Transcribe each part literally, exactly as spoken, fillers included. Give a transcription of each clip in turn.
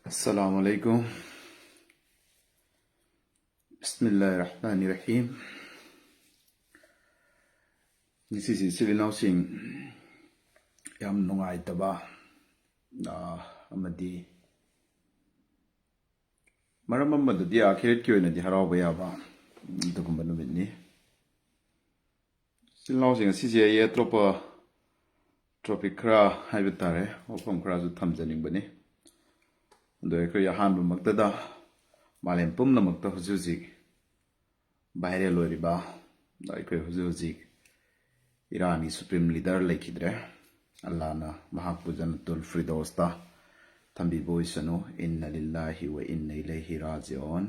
ꯑꯁꯂꯥꯃꯨ ꯑꯂꯩꯀꯨꯝ꯫ ꯕꯤꯁꯃꯤꯜꯂꯥꯍꯤꯔ ꯔꯍꯃꯥꯅꯤꯔ ꯔꯍꯤꯝ꯫ ꯉꯁꯤꯁꯤ ꯏꯆꯤꯜ ꯏꯅꯥꯎꯁꯤꯡ ꯌꯥꯝ ꯅꯨꯡꯉꯥꯏꯇꯕ, ꯑꯥ, ꯑꯃꯗꯤ ꯃꯔꯝ ꯑꯃꯗꯗꯤ ꯑꯥꯈꯤꯔꯠꯀꯤ ꯑꯣꯏꯅꯗꯤ ꯍꯔꯥꯎꯕ ꯌꯥꯕ ꯑꯗꯨꯒꯨꯝꯕ ꯅꯨꯃꯤꯠꯅꯤ꯫ ꯏꯆꯤꯜ ꯏꯅꯥꯎꯁꯤꯡ, ꯉꯁꯤꯁꯦ ꯑꯩ ꯑꯇꯣꯞꯄ ꯇꯣꯄꯤꯛ ꯈꯔ ꯍꯥꯏꯕ ꯇꯥꯔꯦ, ꯋꯥꯐꯝ ꯈꯔꯁꯨ ꯊꯝꯖꯅꯤꯡꯕꯅꯤ꯫ ꯑꯗꯣ ꯑꯩꯈꯣꯏ ꯑꯍꯥꯟꯕꯃꯛꯇꯗ ꯃꯥꯂꯦꯝ ꯄꯨꯝꯅꯃꯛꯇ ꯍꯧꯖꯤꯛ ꯍꯧꯖꯤꯛ ꯚꯥꯏꯔꯦꯜ ꯑꯣꯏꯔꯤꯕ, ꯑꯩꯈꯣꯏ ꯍꯧꯖꯤꯛ ꯍꯧꯖꯤꯛ ꯏꯔꯥꯟꯒꯤ ꯁꯨꯄ꯭ꯔꯤꯝ ꯂꯤꯗꯔ ꯂꯩꯈꯤꯗ꯭ꯔꯦ꯫ ꯑꯜꯂꯥꯅ ꯃꯍꯥꯛꯄꯨ ꯖꯟꯅꯇꯨꯜ ꯐꯤꯔꯗꯧꯁꯇ ꯊꯝꯕꯤꯕ ꯑꯣꯏꯁꯅꯨ꯫ ꯏꯟꯅ ꯂꯤꯜꯂꯥꯍꯤ ꯋ ꯏꯟꯅ ꯏꯂꯩꯍꯤ ꯔꯥꯖꯤꯑꯣꯟ꯫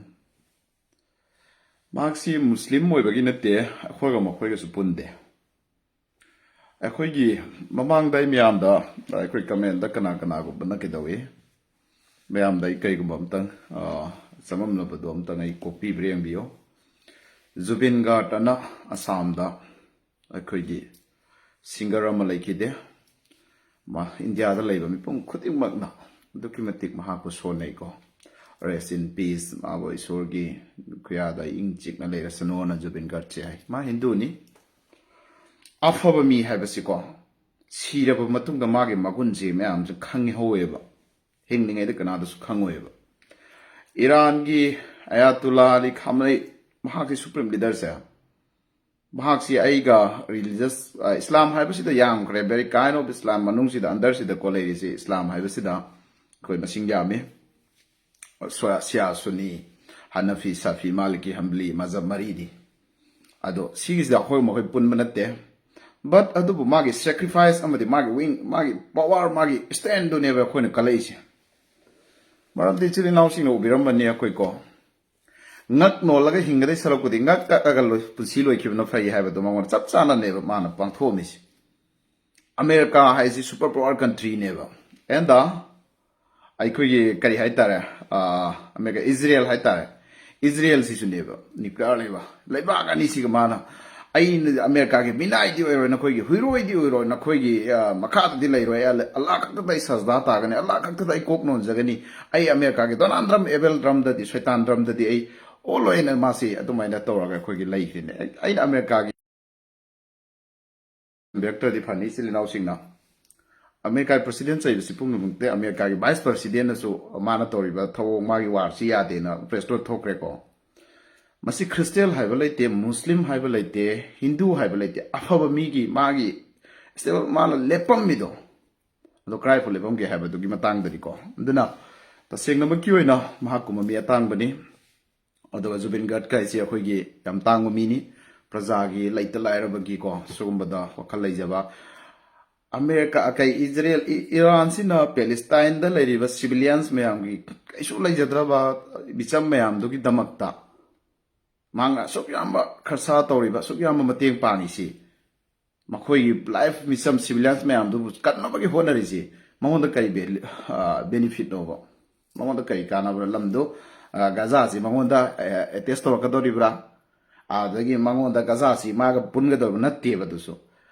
ꯃꯍꯥꯛꯁꯤ ꯃꯨꯁꯂꯤꯝ ꯑꯣꯏꯕꯒꯤ ꯅꯠꯇꯦ, ꯑꯩꯈꯣꯏꯒ ꯃꯈꯣꯏꯒꯁꯨ ꯄꯨꯟꯗꯦ꯫ ꯑꯩꯈꯣꯏꯒꯤ ꯃꯃꯥꯡꯗ ꯑꯩ ꯃꯌꯥꯝꯗ, ꯑꯩꯈꯣꯏ ꯀꯃꯦꯟꯗ ꯀꯅꯥ ꯀꯅꯥꯒꯨꯝꯕꯅ ꯀꯩꯗꯧꯏ, ꯃꯌꯥꯝꯗ ꯑꯩ ꯀꯔꯤꯒꯨꯝꯕ ꯑꯝꯇꯪ, ꯑ, ꯆꯃꯝꯅꯕꯗꯣ ꯑꯝꯇꯪ ꯑꯩ ꯀꯣꯛꯄꯤꯕ꯭ꯔꯥ ꯌꯦꯡꯕꯤꯌꯨ꯫ ꯖꯨꯕꯤꯟ ꯒꯥꯔꯗ ꯑꯅ ꯑꯁꯥꯝꯗ ꯑꯩꯈꯣꯏꯒꯤ ꯁꯤꯡꯒꯔ ꯑꯃ ꯂꯩꯈꯤꯗꯦ꯫ ꯃꯥ ꯏꯟꯗꯤꯌꯥꯗ ꯂꯩꯕ ꯃꯤꯄꯨꯝ ꯈꯨꯗꯤꯡꯃꯛꯅ ꯑꯗꯨꯛꯀꯤ ꯃꯇꯤꯛ ꯃꯍꯥꯛꯄꯨ ꯁꯣꯟꯅꯩꯀꯣ꯫ Rest in peace, ꯃꯥꯕꯨ ꯏꯁꯣꯔꯒꯤ ꯈꯨꯌꯥꯗ ꯏꯪ ꯆꯤꯛꯅ ꯂꯩꯔꯁꯅꯨꯅ ꯖꯨꯕꯤꯟ ꯒꯥꯔꯗꯁꯦ ꯍꯥꯏ꯫ ꯃꯥ ꯍꯤꯟꯗꯨꯅꯤ꯫ ꯑꯐꯕ ꯃꯤ ꯍꯥꯏꯕꯁꯤꯀꯣ, ꯁꯤꯔꯕ ꯃꯇꯨꯡꯗ ꯃꯥꯒꯤ ꯃꯒꯨꯟꯁꯤ ꯃꯌꯥꯝꯁꯨ ꯈꯪꯍꯧꯋꯦꯕ, ꯍꯤꯡꯂꯤꯉꯩꯗ ꯀꯅꯥꯗꯁꯨ ꯈꯪꯉꯣꯏꯕ꯫ ꯏꯔꯥꯟꯒꯤ ꯑꯌꯥꯇꯨꯜꯂꯥ ꯑꯂꯤ ꯈꯥꯃꯅꯩ, ꯃꯍꯥꯛꯀꯤ ꯁꯨꯄ꯭ꯔꯤꯝ ꯂꯤꯗꯔꯁꯦ, ꯃꯍꯥꯛꯁꯤ ꯑꯩꯒ ꯔꯤꯂꯤꯖꯁ, ꯑ, ꯏꯁꯂꯥꯝ ꯍꯥꯏꯕꯁꯤꯗ ꯌꯥꯝꯈ꯭ꯔꯦ, very kind of ꯏꯁꯂꯥꯝ ꯃꯅꯨꯡꯁꯤꯗ, ꯑꯟꯗꯔꯁꯤꯗꯀꯣ ꯂꯩꯔꯤꯁꯤ, ꯏꯁꯂꯥꯝ ꯍꯥꯏꯕꯁꯤꯗ ꯑꯩꯈꯣꯏ ꯃꯁꯤꯡ ꯌꯥꯝꯃꯤ꯫ ꯁꯨ-, ꯁꯤꯌꯥ, ꯁꯨꯅꯤ, ꯍꯅꯐꯤ, ꯁꯥꯐꯤ, ꯃꯥꯂꯤꯀꯤ, ꯍꯝꯕꯂꯤ, ꯃꯖꯍꯕ ꯃꯔꯤꯗꯤ꯫ ꯑꯗꯣ ꯁꯤꯒꯤꯁꯤꯗ ꯑꯩꯈꯣꯏ ꯃꯈꯣꯏ ꯄꯨꯟꯕ ꯅꯠꯇꯦ, but ꯑꯗꯨꯕꯨ ꯃꯥꯒꯤ sacrifice ꯑꯃꯗꯤ ꯃꯥꯒꯤ wing, ꯃꯥꯒꯤ power, ꯃꯥꯒꯤ strengthꯗꯨꯅꯦꯕ ꯑꯩꯈꯣꯏꯅ ꯀꯜꯂꯛꯏꯁꯦ꯫ ꯃꯔꯝꯗꯤ ꯏꯆꯤꯜ ꯏꯅꯥꯎꯁꯤꯡꯅ ꯎꯕꯤꯔꯝꯕꯅꯤ, ꯑꯩꯈꯣꯏꯀꯣ, ꯉꯛ ꯅꯣꯜꯂꯒ ꯍꯤꯡꯒꯗꯩ ꯁꯔꯨꯛꯄꯨꯗꯤ ꯉꯛ ꯀꯛꯑꯒ ꯂꯣꯏ-, ꯄꯨꯟꯁꯤ ꯂꯣꯏꯈꯤꯕꯅ ꯐꯩ ꯍꯥꯏꯕꯗꯣ ꯃꯉꯣꯟꯗ ꯆꯞ ꯆꯥꯅꯅꯦꯕ ꯃꯥꯅ ꯄꯥꯡꯊꯣꯛꯑꯝꯃꯤꯁꯦ꯫ ꯑꯃꯦꯔꯤꯀꯥ ꯍꯥꯏꯁꯤ super power countryꯅꯦꯕ꯫ And the, ꯑꯩꯈꯣꯏꯒꯤ ꯀꯔꯤ ꯍꯥꯏꯇꯥꯔꯦ, ꯑꯥ, ꯑꯃꯦꯔꯤꯀꯥ, ꯏꯖꯔꯦꯜ ꯍꯥꯏꯇꯥꯔꯦ, ꯏꯖꯔꯦꯜꯁꯤꯁꯨꯅꯦꯕ, nuclear ꯂꯩꯕ ꯂꯩꯕꯥꯛ ꯑꯅꯤꯁꯤꯒ ꯃꯥꯅ ꯑꯩꯅ ꯑꯃꯦꯔꯤꯀꯥꯒꯤ ꯃꯤꯅꯥꯏꯗꯤ ꯑꯣꯏꯔꯣꯏ, ꯅꯈꯣꯏꯒꯤ ꯍꯨꯏꯔꯣꯏꯗꯤ ꯑꯣꯏꯔꯣꯏ, ꯅꯈꯣꯏꯒꯤ, ꯑ, ꯃꯈꯥꯗꯗꯤ ꯂꯩꯔꯣꯏ꯫ ꯑꯩ ꯑꯜꯂꯥ ꯈꯛꯇꯗ ꯑꯩ ꯁꯖꯗꯥ ꯇꯥꯒꯅꯤ, ꯑꯜꯂꯥ ꯈꯛꯇꯗ ꯑꯩ ꯀꯣꯛ ꯅꯣꯟꯖꯒꯅꯤ꯫ ꯑꯩ ꯑꯃꯦꯔꯤꯀꯥꯒꯤ ꯗꯣꯅꯥꯜꯗ ꯇ꯭ꯔꯝꯞ, ꯑꯦꯕꯦꯜ ꯇ꯭ꯔꯝꯞꯇꯗꯤ, ꯁꯩꯇꯥꯟ ꯇ꯭ꯔꯝꯞꯇꯗꯤ ꯑꯩ ꯑꯣꯜꯂꯣꯏꯅ ꯃꯥꯁꯤ ꯑꯗꯨꯃꯥꯏꯅ ꯇꯧꯔꯒ ꯑꯩꯈꯣꯏꯒꯤ ꯂꯩꯈ꯭ꯔꯤꯅꯦ꯫ ꯑꯩ-, ꯑꯩꯅ ꯑꯃꯦꯔꯤꯀꯥꯒꯤ ꯊꯝꯕꯤꯔꯛꯇ꯭ꯔꯗꯤ ꯐꯅꯤ, ꯏꯆꯤꯜ ꯏꯅꯥꯎꯁꯤꯡꯅ꯫ ꯑꯃꯦꯔꯤꯀꯥꯒꯤ ꯄ꯭ꯔꯁꯤꯗꯦꯟ ꯆꯩꯕꯁꯤ ꯄꯨꯝꯅꯃꯛꯇ ꯑꯃꯦꯔꯤꯀꯥꯒꯤ ꯚꯥꯏꯁ ꯄ꯭ꯔꯁꯤꯗꯦꯟꯅꯁꯨ ꯃꯥꯅ ꯇꯧꯔꯤꯕ ꯊꯧꯑꯣꯡ, ꯃꯥꯒꯤ ꯋꯥꯔꯁꯤ ꯌꯥꯗꯦꯅ ꯄ꯭ꯔꯦꯁ ꯅꯣꯠ ꯊꯣꯛꯈ꯭ꯔꯦꯀꯣ꯫ ꯃꯁꯤ ꯈ꯭ꯔꯤꯁꯇꯦꯜ ꯍꯥꯏꯕ ꯂꯩꯇꯦ, ꯃꯨꯁꯂꯤꯝ ꯍꯥꯏꯕ ꯂꯩꯇꯦ, ꯍꯤꯟꯗꯨ ꯍꯥꯏꯕ ꯂꯩꯇꯦ꯫ ꯑꯐꯕ ꯃꯤꯒꯤ, ꯃꯥꯒꯤ ꯁ꯭ꯇꯦꯕꯜ ꯃꯥꯅ ꯂꯦꯞꯄꯝꯃꯤꯗꯣ, ꯑꯗꯣ ꯀꯗꯥꯏꯐꯥꯎ ꯂꯦꯞꯄꯝꯒꯦ ꯍꯥꯏꯕꯗꯨꯒꯤ ꯃꯇꯥꯡꯗꯅꯤꯀꯣ꯫ ꯑꯗꯨꯅ ꯇꯁꯦꯡꯅꯃꯛꯀꯤ ꯑꯣꯏꯅ ꯃꯍꯥꯛꯀꯨꯝꯕ ꯃꯤ ꯑꯇꯥꯡꯕꯅꯤ꯫ ꯑꯗꯨꯒ ꯖꯨꯕꯤꯟ ꯒꯥꯔꯗ ꯀꯥꯏꯁꯦ ꯑꯩꯈꯣꯏꯒꯤ ꯌꯥꯝ ꯇꯥꯡꯕ ꯃꯤꯅꯤ, ꯄ꯭ꯔꯖꯥꯒꯤ, ꯂꯩꯇ ꯂꯥꯏꯔꯕꯒꯤꯀꯣ, ꯁꯤꯒꯨꯝꯕꯗ ꯋꯥꯈꯜ ꯂꯩꯖꯕ꯫ ꯑꯃꯦꯔꯤꯀꯥ, ꯀꯩ, ꯏꯖꯔꯦꯜ, ꯏ-, ꯏꯔꯥꯟꯁꯤꯅ ꯄꯦꯂꯦꯁꯇꯥꯏꯟꯗ ꯂꯩꯔꯤꯕ ꯁꯤꯚꯤꯂꯤꯌꯟꯁ ꯃꯌꯥꯝꯒꯤ ꯀꯩꯁꯨ ꯂꯩꯖꯗ꯭ꯔꯕ ꯃꯤꯆꯝ ꯃꯌꯥꯝꯗꯨꯒꯤꯗꯃꯛꯇ ꯃꯍꯥꯛꯅ ꯑꯁꯨꯛ ꯌꯥꯝꯕ ꯈꯔꯁꯥ ꯇꯧꯔꯤꯕ, ꯑꯁꯨꯛ ꯌꯥꯝꯕ ꯃꯇꯦꯡ ꯄꯥꯡꯉꯤꯁꯤ, ꯃꯈꯣꯏꯒꯤ ꯂꯥꯏꯐ ꯃꯤꯆꯝ ꯁꯤꯚꯤꯂꯤꯌꯟꯁ ꯃꯌꯥꯝꯗꯨꯕꯨ ꯀꯟꯅꯕꯒꯤ ꯍꯣꯠꯅꯔꯤꯁꯤ, ꯃꯉꯣꯟꯗ ꯀꯔꯤ ꯕꯦ-, ꯑ, ꯕꯦꯅꯤꯐꯤꯠꯅꯣꯕ? ꯃꯉꯣꯟꯗ ꯀꯔꯤ ꯀꯥꯟꯅꯕꯅꯣ? ꯂꯝꯗꯨ, ꯑ, ꯒꯥꯖꯥꯁꯤ ꯃꯉꯣꯟꯗ, ꯑ, ꯑꯦꯇꯦꯁ ꯇꯧꯔꯛꯀꯗꯧꯔꯤꯕ꯭ꯔꯥ? ꯑꯗꯒꯤ ꯃꯉꯣꯟꯗ ꯒꯥꯖꯥꯁꯤ ꯃꯥꯒ ꯄꯨꯟꯒꯗꯧꯔꯤꯕ ꯅꯠꯇꯦꯕ꯫ ꯑꯗꯨꯁꯨ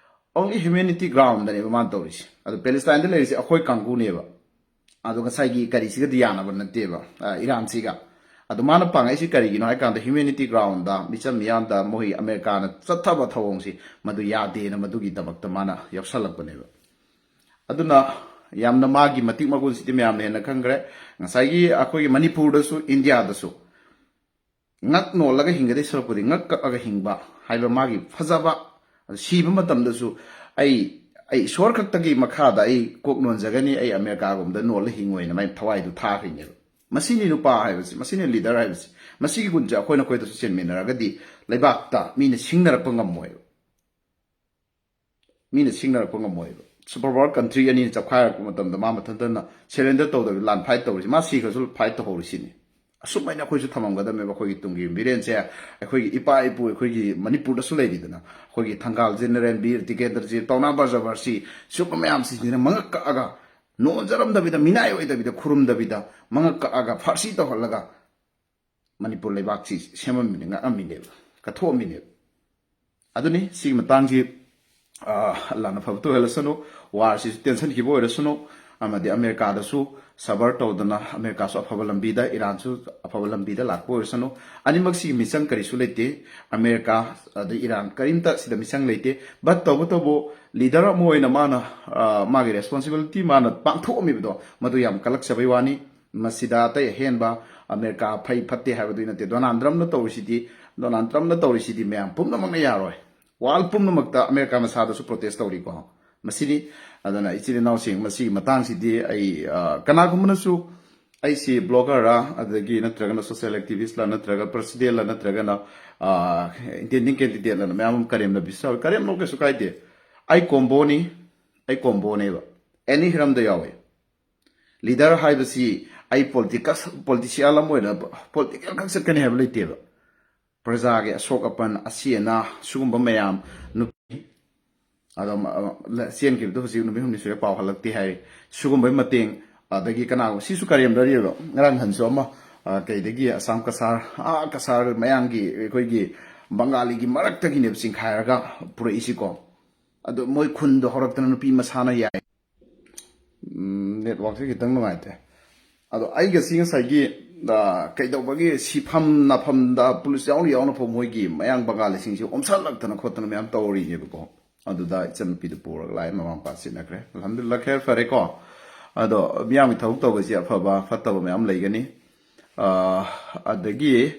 only humanity groundꯗꯅꯦꯕ ꯃꯥꯅ ꯇꯧꯔꯤꯁꯤ꯫ ꯑꯗꯨ ꯄꯦꯂꯦꯁꯇꯥꯏꯟꯗ ꯂꯩꯔꯤꯁꯦ ꯑꯩꯈꯣꯏ ꯀꯥꯡꯕꯨꯅꯦꯕ꯫ ꯑꯗꯣ ꯉꯁꯥꯏꯒꯤ ꯀꯔꯤꯁꯤꯒꯗꯤ ꯌꯥꯅꯕ ꯅꯠꯇꯦꯕ, ꯑ, ꯏꯔꯥꯟꯁꯤꯒ꯫ ꯑꯗꯣ ꯃꯥꯅ ꯄꯥꯡꯉꯛꯏꯁꯤ ꯀꯔꯤꯒꯤꯅꯣ ꯍꯥꯏ ꯀꯥꯟꯗ, humanity groundꯗ, ꯃꯤꯆꯝ ꯃꯤꯌꯥꯝꯗ ꯃꯣꯏ ꯑꯃꯦꯔꯤꯀꯥꯅ ꯆꯠꯊꯕ ꯊꯧꯑꯣꯡꯁꯤ ꯃꯗꯨ ꯌꯥꯗꯦꯅ ꯃꯗꯨꯒꯤꯗꯃꯛꯇ ꯃꯥꯅ ꯌꯥꯎꯁꯜꯂꯛꯄꯅꯦꯕ꯫ ꯑꯗꯨꯅ ꯌꯥꯝꯅ ꯃꯥꯒꯤ ꯃꯇꯤꯛ ꯃꯒꯨꯟꯁꯤꯗꯤ ꯃꯌꯥꯝꯅ ꯍꯦꯟꯅ ꯈꯪꯈ꯭ꯔꯦ꯫ ꯉꯁꯥꯏꯒꯤ ꯑꯩꯈꯣꯏꯒꯤ ꯃꯅꯤꯄꯨꯔꯗꯁꯨ, ꯏꯟꯗꯤꯌꯥꯗꯁꯨ ꯉꯛ ꯅꯣꯜꯂꯒ ꯍꯤꯡꯒꯗꯧ ꯁꯔꯨꯛꯄꯨꯗꯤ ꯉꯛ ꯀꯛꯑꯒ ꯍꯤꯡꯕ ꯍꯥꯏꯕ ꯃꯥꯒꯤ ꯐꯖꯕ, ꯁꯤꯕ ꯃꯇꯝꯗꯁꯨ ꯑꯩ, ꯑꯩ ꯏꯁꯣꯔ ꯈꯛꯇꯒꯤ ꯃꯈꯥꯗ ꯑꯩ ꯀꯣꯛ ꯅꯣꯟꯖꯒꯅꯤ, ꯑꯩ ꯑꯃꯦꯔꯤꯀꯥꯒꯨꯝꯕꯗ ꯅꯣꯜꯂ ꯍꯤꯡꯉꯣꯏꯅ ꯃꯥꯏ ꯊꯋꯥꯏꯗꯨ ꯊꯥꯈ꯭ꯔꯤꯅꯦꯕ꯫ ꯃꯁꯤꯅꯤ ꯅꯨꯄꯥ ꯍꯥꯏꯕꯁꯤ, ꯃꯁꯤꯅꯤ ꯂꯤꯗꯔ ꯍꯥꯏꯕꯁꯤ꯫ ꯃꯁꯤꯒꯤ ꯒꯨꯟꯁꯦ ꯑꯩꯈꯣꯏꯅ ꯑꯩꯈꯣꯏꯗꯁꯨ ꯆꯦꯟꯃꯤꯟꯅꯔꯒꯗꯤ ꯂꯩꯕꯥꯛꯇ ꯃꯤꯅ ꯁꯤꯡꯅꯔꯛꯄ ꯉꯝꯃꯣꯏꯕ꯫ ꯃꯤꯅ ꯁꯤꯡꯅꯔꯛꯄ ꯉꯝꯃꯣꯏꯕ꯫ ꯁꯨꯄꯔ ꯄꯥꯋꯔ ꯀꯟꯇ꯭ꯔꯤ ꯑꯅꯤꯅ ꯆꯞꯈꯥꯏꯔꯛꯄ ꯃꯇꯝꯗ ꯃꯥ ꯃꯊꯟꯇꯅ ꯁꯦꯔꯦꯟꯗꯔ ꯇꯧꯗꯕꯤ ꯂꯥꯟ ꯐꯥꯏꯠ ꯇꯧꯔꯤꯁꯤ, ꯃꯥ ꯁꯤꯈ꯭ꯔꯁꯨ ꯐꯥꯏꯠ ꯇꯧꯍꯧꯔꯤꯁꯤꯅꯤ꯫ ꯑꯁꯨꯃꯥꯏꯅ ꯑꯩꯈꯣꯏꯁꯨ ꯊꯝꯃꯝꯒꯗꯕꯅꯦꯕ꯫ ꯑꯩꯈꯣꯏꯒꯤ ꯇꯨꯡꯒꯤ ꯃꯤꯔꯦꯟꯁꯦ, ꯑꯩꯈꯣꯏꯒꯤ ꯏꯄꯥ ꯏꯄꯨ, ꯑꯩꯈꯣꯏꯒꯤ ꯃꯅꯤꯄꯨꯔꯗꯁꯨ ꯂꯩꯔꯤꯗꯅ, ꯑꯩꯈꯣꯏꯒꯤ ꯊꯪꯒꯥꯜ ꯖꯦꯅꯔꯦꯜ, ꯕꯤꯔ ꯇꯤꯀꯦꯟꯗ꯭ꯔꯖꯤꯠ, ꯄꯥꯎꯅꯥ ꯕ꯭ꯔꯖꯕꯔꯁꯤ, ꯁꯤꯒꯨꯝꯕ ꯃꯌꯥꯝꯁꯤꯡꯁꯤꯅ ꯃꯉꯛ ꯀꯛꯑꯒ, ꯅꯣꯟꯖꯔꯝꯗꯕꯤꯗ, ꯃꯤꯅꯥꯏ ꯑꯣꯏꯗꯕꯤꯗ, ꯈꯨꯔꯨꯝꯗꯕꯤꯗ, ꯃꯉꯛ ꯀꯛꯑꯒ ꯐꯥꯔꯁꯤ ꯇꯧꯍꯜꯂꯒ ꯃꯅꯤꯄꯨꯔ ꯂꯩꯕꯥꯛꯁꯤ ꯁꯦꯝꯃꯝꯃꯤꯅꯦ, ꯉꯥꯛꯑꯝꯃꯤꯅꯦꯕ, ꯀꯠꯊꯣꯛꯑꯝꯃꯤꯅꯦꯕ꯫ ꯑꯗꯨꯅꯤ ꯁꯤꯒꯤ ꯃꯇꯥꯡꯁꯤ, ꯑ, ꯑꯜꯂꯥꯅ ꯐꯕ ꯇꯧꯍꯜꯂꯁꯅꯨ꯫ ꯋꯥꯔꯁꯤꯁꯨ ꯇꯦꯟꯁꯟꯈꯤꯕ ꯑꯣꯏꯔꯁꯅꯨ, ꯑꯃꯗꯤ ꯑꯃꯦꯔꯤꯀꯥꯗꯁꯨ ꯁꯕꯔ ꯇꯧꯗꯅ, ꯑꯃꯦꯔꯤꯀꯥꯁꯨ ꯑꯐꯕ ꯂꯝꯕꯤꯗ, ꯏꯔꯥꯟꯁꯨ ꯑꯐꯕ ꯂꯝꯕꯤꯗ ꯂꯥꯛꯄ ꯑꯣꯏꯔꯁꯅꯨ꯫ ꯑꯅꯤꯃꯛꯁꯤꯒꯤ ꯃꯤꯆꯪ ꯀꯔꯤꯁꯨ ꯂꯩꯇꯦ꯫ ꯑꯃꯦꯔꯤꯀꯥ ꯑꯗꯩ ꯏꯔꯥꯟ ꯀꯔꯤꯝꯇ ꯁꯤꯗ ꯃꯤꯆꯪ ꯂꯩꯇꯦ꯫ But ꯇꯧꯕꯇꯕꯨ ꯂꯤꯗꯔ ꯑꯃ ꯑꯣꯏꯅ ꯃꯥꯅ, ꯑ, ꯃꯥꯒꯤ ꯔꯦꯁꯄꯣꯟꯁꯤꯕꯤꯂꯤꯇꯤ ꯃꯥꯅ ꯄꯥꯡꯊꯣꯛꯑꯝꯃꯤꯕꯗꯣ ꯃꯗꯨ ꯌꯥꯝ ꯀꯜꯂꯛꯆꯕꯩ ꯋꯥꯅꯤ꯫ ꯃꯁꯤꯗ ꯑꯇꯩ ꯑꯍꯦꯟꯕ ꯑꯃꯦꯔꯤꯀꯥ ꯐꯩ ꯐꯠꯇꯦ ꯍꯥꯏꯕꯗꯨ ꯅꯠꯇꯦ꯫ ꯗꯣꯅꯥꯜꯗ ꯇ꯭ꯔꯝꯞꯅ ꯇꯧꯔꯤꯁꯤꯗꯤ, ꯗꯣꯅꯥꯜꯗ ꯇ꯭ꯔꯝꯞꯅ ꯇꯧꯔꯤꯁꯤꯗꯤ ꯃꯌꯥꯝ ꯄꯨꯝꯅꯃꯛꯅ ꯌꯥꯔꯣꯏ꯫ ꯋꯥꯔꯜ ꯄꯨꯝꯅꯃꯛꯇ ꯑꯃꯦꯔꯤꯀꯥ ꯃꯁꯥꯗꯁꯨ ꯄ꯭ꯔꯣꯇꯦꯁ ꯇꯧꯔꯤꯀꯣ꯫ ꯃꯁꯤꯅꯤ꯫ ꯑꯗꯨꯅ ꯏꯆꯤꯜ ꯏꯅꯥꯎꯁꯤꯡ, ꯃꯁꯤꯒꯤ ꯃꯇꯥꯡꯁꯤꯗꯤ ꯑꯩ, ꯑ, ꯀꯅꯥꯒꯨꯝꯕꯅꯁꯨ ꯑꯩꯁꯤ ꯕ꯭ꯂꯣꯒꯔ ꯑꯗꯒꯤ ꯅꯠꯇ꯭ꯔꯒꯅ ꯁꯣꯁꯤꯌꯦꯜ ꯑꯦꯛꯇꯤꯚꯤꯁꯂ ꯅꯠꯇ꯭ꯔꯒ ꯄ꯭ꯔꯁꯤꯗꯦꯟꯂ ꯅꯠꯇ꯭ꯔꯒꯅ, ꯑ, ꯏꯟꯇꯦꯟꯗꯤꯡ ꯀꯦꯟꯗꯤꯗꯦꯠꯂꯅ ꯃꯌꯥꯝ ꯑꯃ ꯀꯔꯦꯝꯅꯕꯤꯁꯨ ꯌꯥꯎꯏ꯫ ꯀꯔꯦꯝꯅꯧ, ꯀꯩꯁꯨ ꯀꯥꯏꯗꯦ꯫ ꯑꯩ ꯀꯣꯝꯕꯣꯅꯤ, ꯑꯩ ꯀꯣꯝꯕꯣꯅꯦꯕ꯫ ꯑꯦꯅꯤ ꯍꯤꯔꯝꯗ ꯌꯥꯎꯏ꯫ ꯂꯤꯗꯔ ꯍꯥꯏꯕꯁꯤ ꯑꯩ ꯄꯣꯂꯤꯇꯤꯀꯁ-, ꯄꯣꯂꯤꯇꯤꯁꯤꯌꯥꯟ ꯑꯃ ꯑꯣꯏꯅ ꯄꯣꯂꯤꯇꯤꯀꯦꯜ ꯈꯛ ꯆꯠꯀꯅꯤ ꯍꯥꯏꯕ ꯂꯩꯇꯦꯕ꯫ ꯄ꯭ꯔꯖꯥꯒꯤ ꯑꯁꯣꯛ ꯑꯄꯟ, ꯑꯁꯤ ꯑꯅꯥ, ꯁꯤꯒꯨꯝꯕ ꯃꯌꯥꯝ, ꯅꯨꯄꯤ ꯑꯗꯣ, ꯑ, ꯆꯦꯟꯈꯤꯕꯗꯣ ꯍꯧꯖꯤꯛ ꯅꯨꯃꯤꯠ ꯍꯨꯝꯅꯤ ꯁꯨꯔꯦ, ꯄꯥꯎ ꯍꯜꯂꯛꯇꯦ ꯍꯥꯏꯔꯤ꯫ ꯁꯤꯒꯨꯝꯕꯒꯤ ꯃꯇꯦꯡ, ꯑꯗꯒꯤ ꯀꯅꯥꯒꯨꯝꯕ, ꯁꯤꯁꯨ ꯀꯔꯦꯝꯅꯔꯤꯕ꯫ ꯉꯔꯥꯡ ꯅꯍꯥꯟꯁꯨ ꯑꯃ, ꯑ, ꯀꯩꯗꯒꯤ ꯑꯁꯥꯝ ꯀꯁꯥꯔ, ꯑꯥ, ꯀꯁꯥꯔ ꯃꯌꯥꯡꯒꯤ, ꯑꯩꯈꯣꯏꯒꯤ ꯕꯪꯒꯥꯂꯤꯒꯤ ꯃꯔꯛꯇꯒꯤꯅꯦꯕ ꯆꯤꯡꯈꯥꯏꯔꯒ ꯄꯨꯔꯛꯏꯁꯤꯀꯣ꯫ ꯑꯗꯣ ꯃꯣꯏ ꯈꯨꯟꯗꯣ ꯍꯧꯔꯛꯇꯅ ꯅꯨꯄꯤ ꯃꯁꯥꯅ ꯌꯥꯏ꯫ ꯎꯝ, ꯅꯦꯠꯋꯥꯛꯁꯦ ꯈꯤꯇꯪ ꯅꯨꯡꯉꯥꯏꯇꯦ꯫ ꯑꯗꯣ ꯑꯩꯒꯁꯤ ꯉꯁꯥꯏꯒꯤ, ꯑ, ꯀꯩꯗꯧꯕꯒꯤ ꯁꯤꯐꯝ ꯅꯥꯐꯝꯗ ꯄꯨꯂꯤꯁ ꯌꯥꯎꯅ ꯌꯥꯎꯅ ꯐꯥꯎ ꯃꯣꯏꯒꯤ ꯃꯌꯥꯡ ꯕꯪꯒꯥꯂꯤꯁꯤꯡꯁꯦ ꯑꯣꯝꯁꯜꯂꯛꯇꯅ ꯈꯣꯠꯇꯅ ꯃꯌꯥꯝ ꯇꯧꯔꯤꯅꯦꯕꯀꯣ꯫ ꯑꯗꯨꯗ ꯏꯆꯟꯅꯨꯄꯤꯗꯣ ꯄꯨꯔꯒ ꯂꯥꯛꯑꯦ, ꯃꯃꯥ ꯃꯄꯥ ꯆꯦꯟꯅꯈ꯭ꯔꯦ꯫ ꯑꯜꯍꯝꯗꯨꯂꯤꯜꯂꯥ, ꯈꯦꯔ ꯐꯔꯦꯀꯣ꯫ ꯑꯗꯣ ꯃꯤꯌꯥꯝꯒꯤ ꯊꯕꯛ ꯇꯧꯕꯁꯦ ꯑꯐꯕ ꯐꯠꯇꯕ ꯃꯌꯥꯝ ꯂꯩꯒꯅꯤ꯫ ꯑ, ꯑꯗꯒꯤ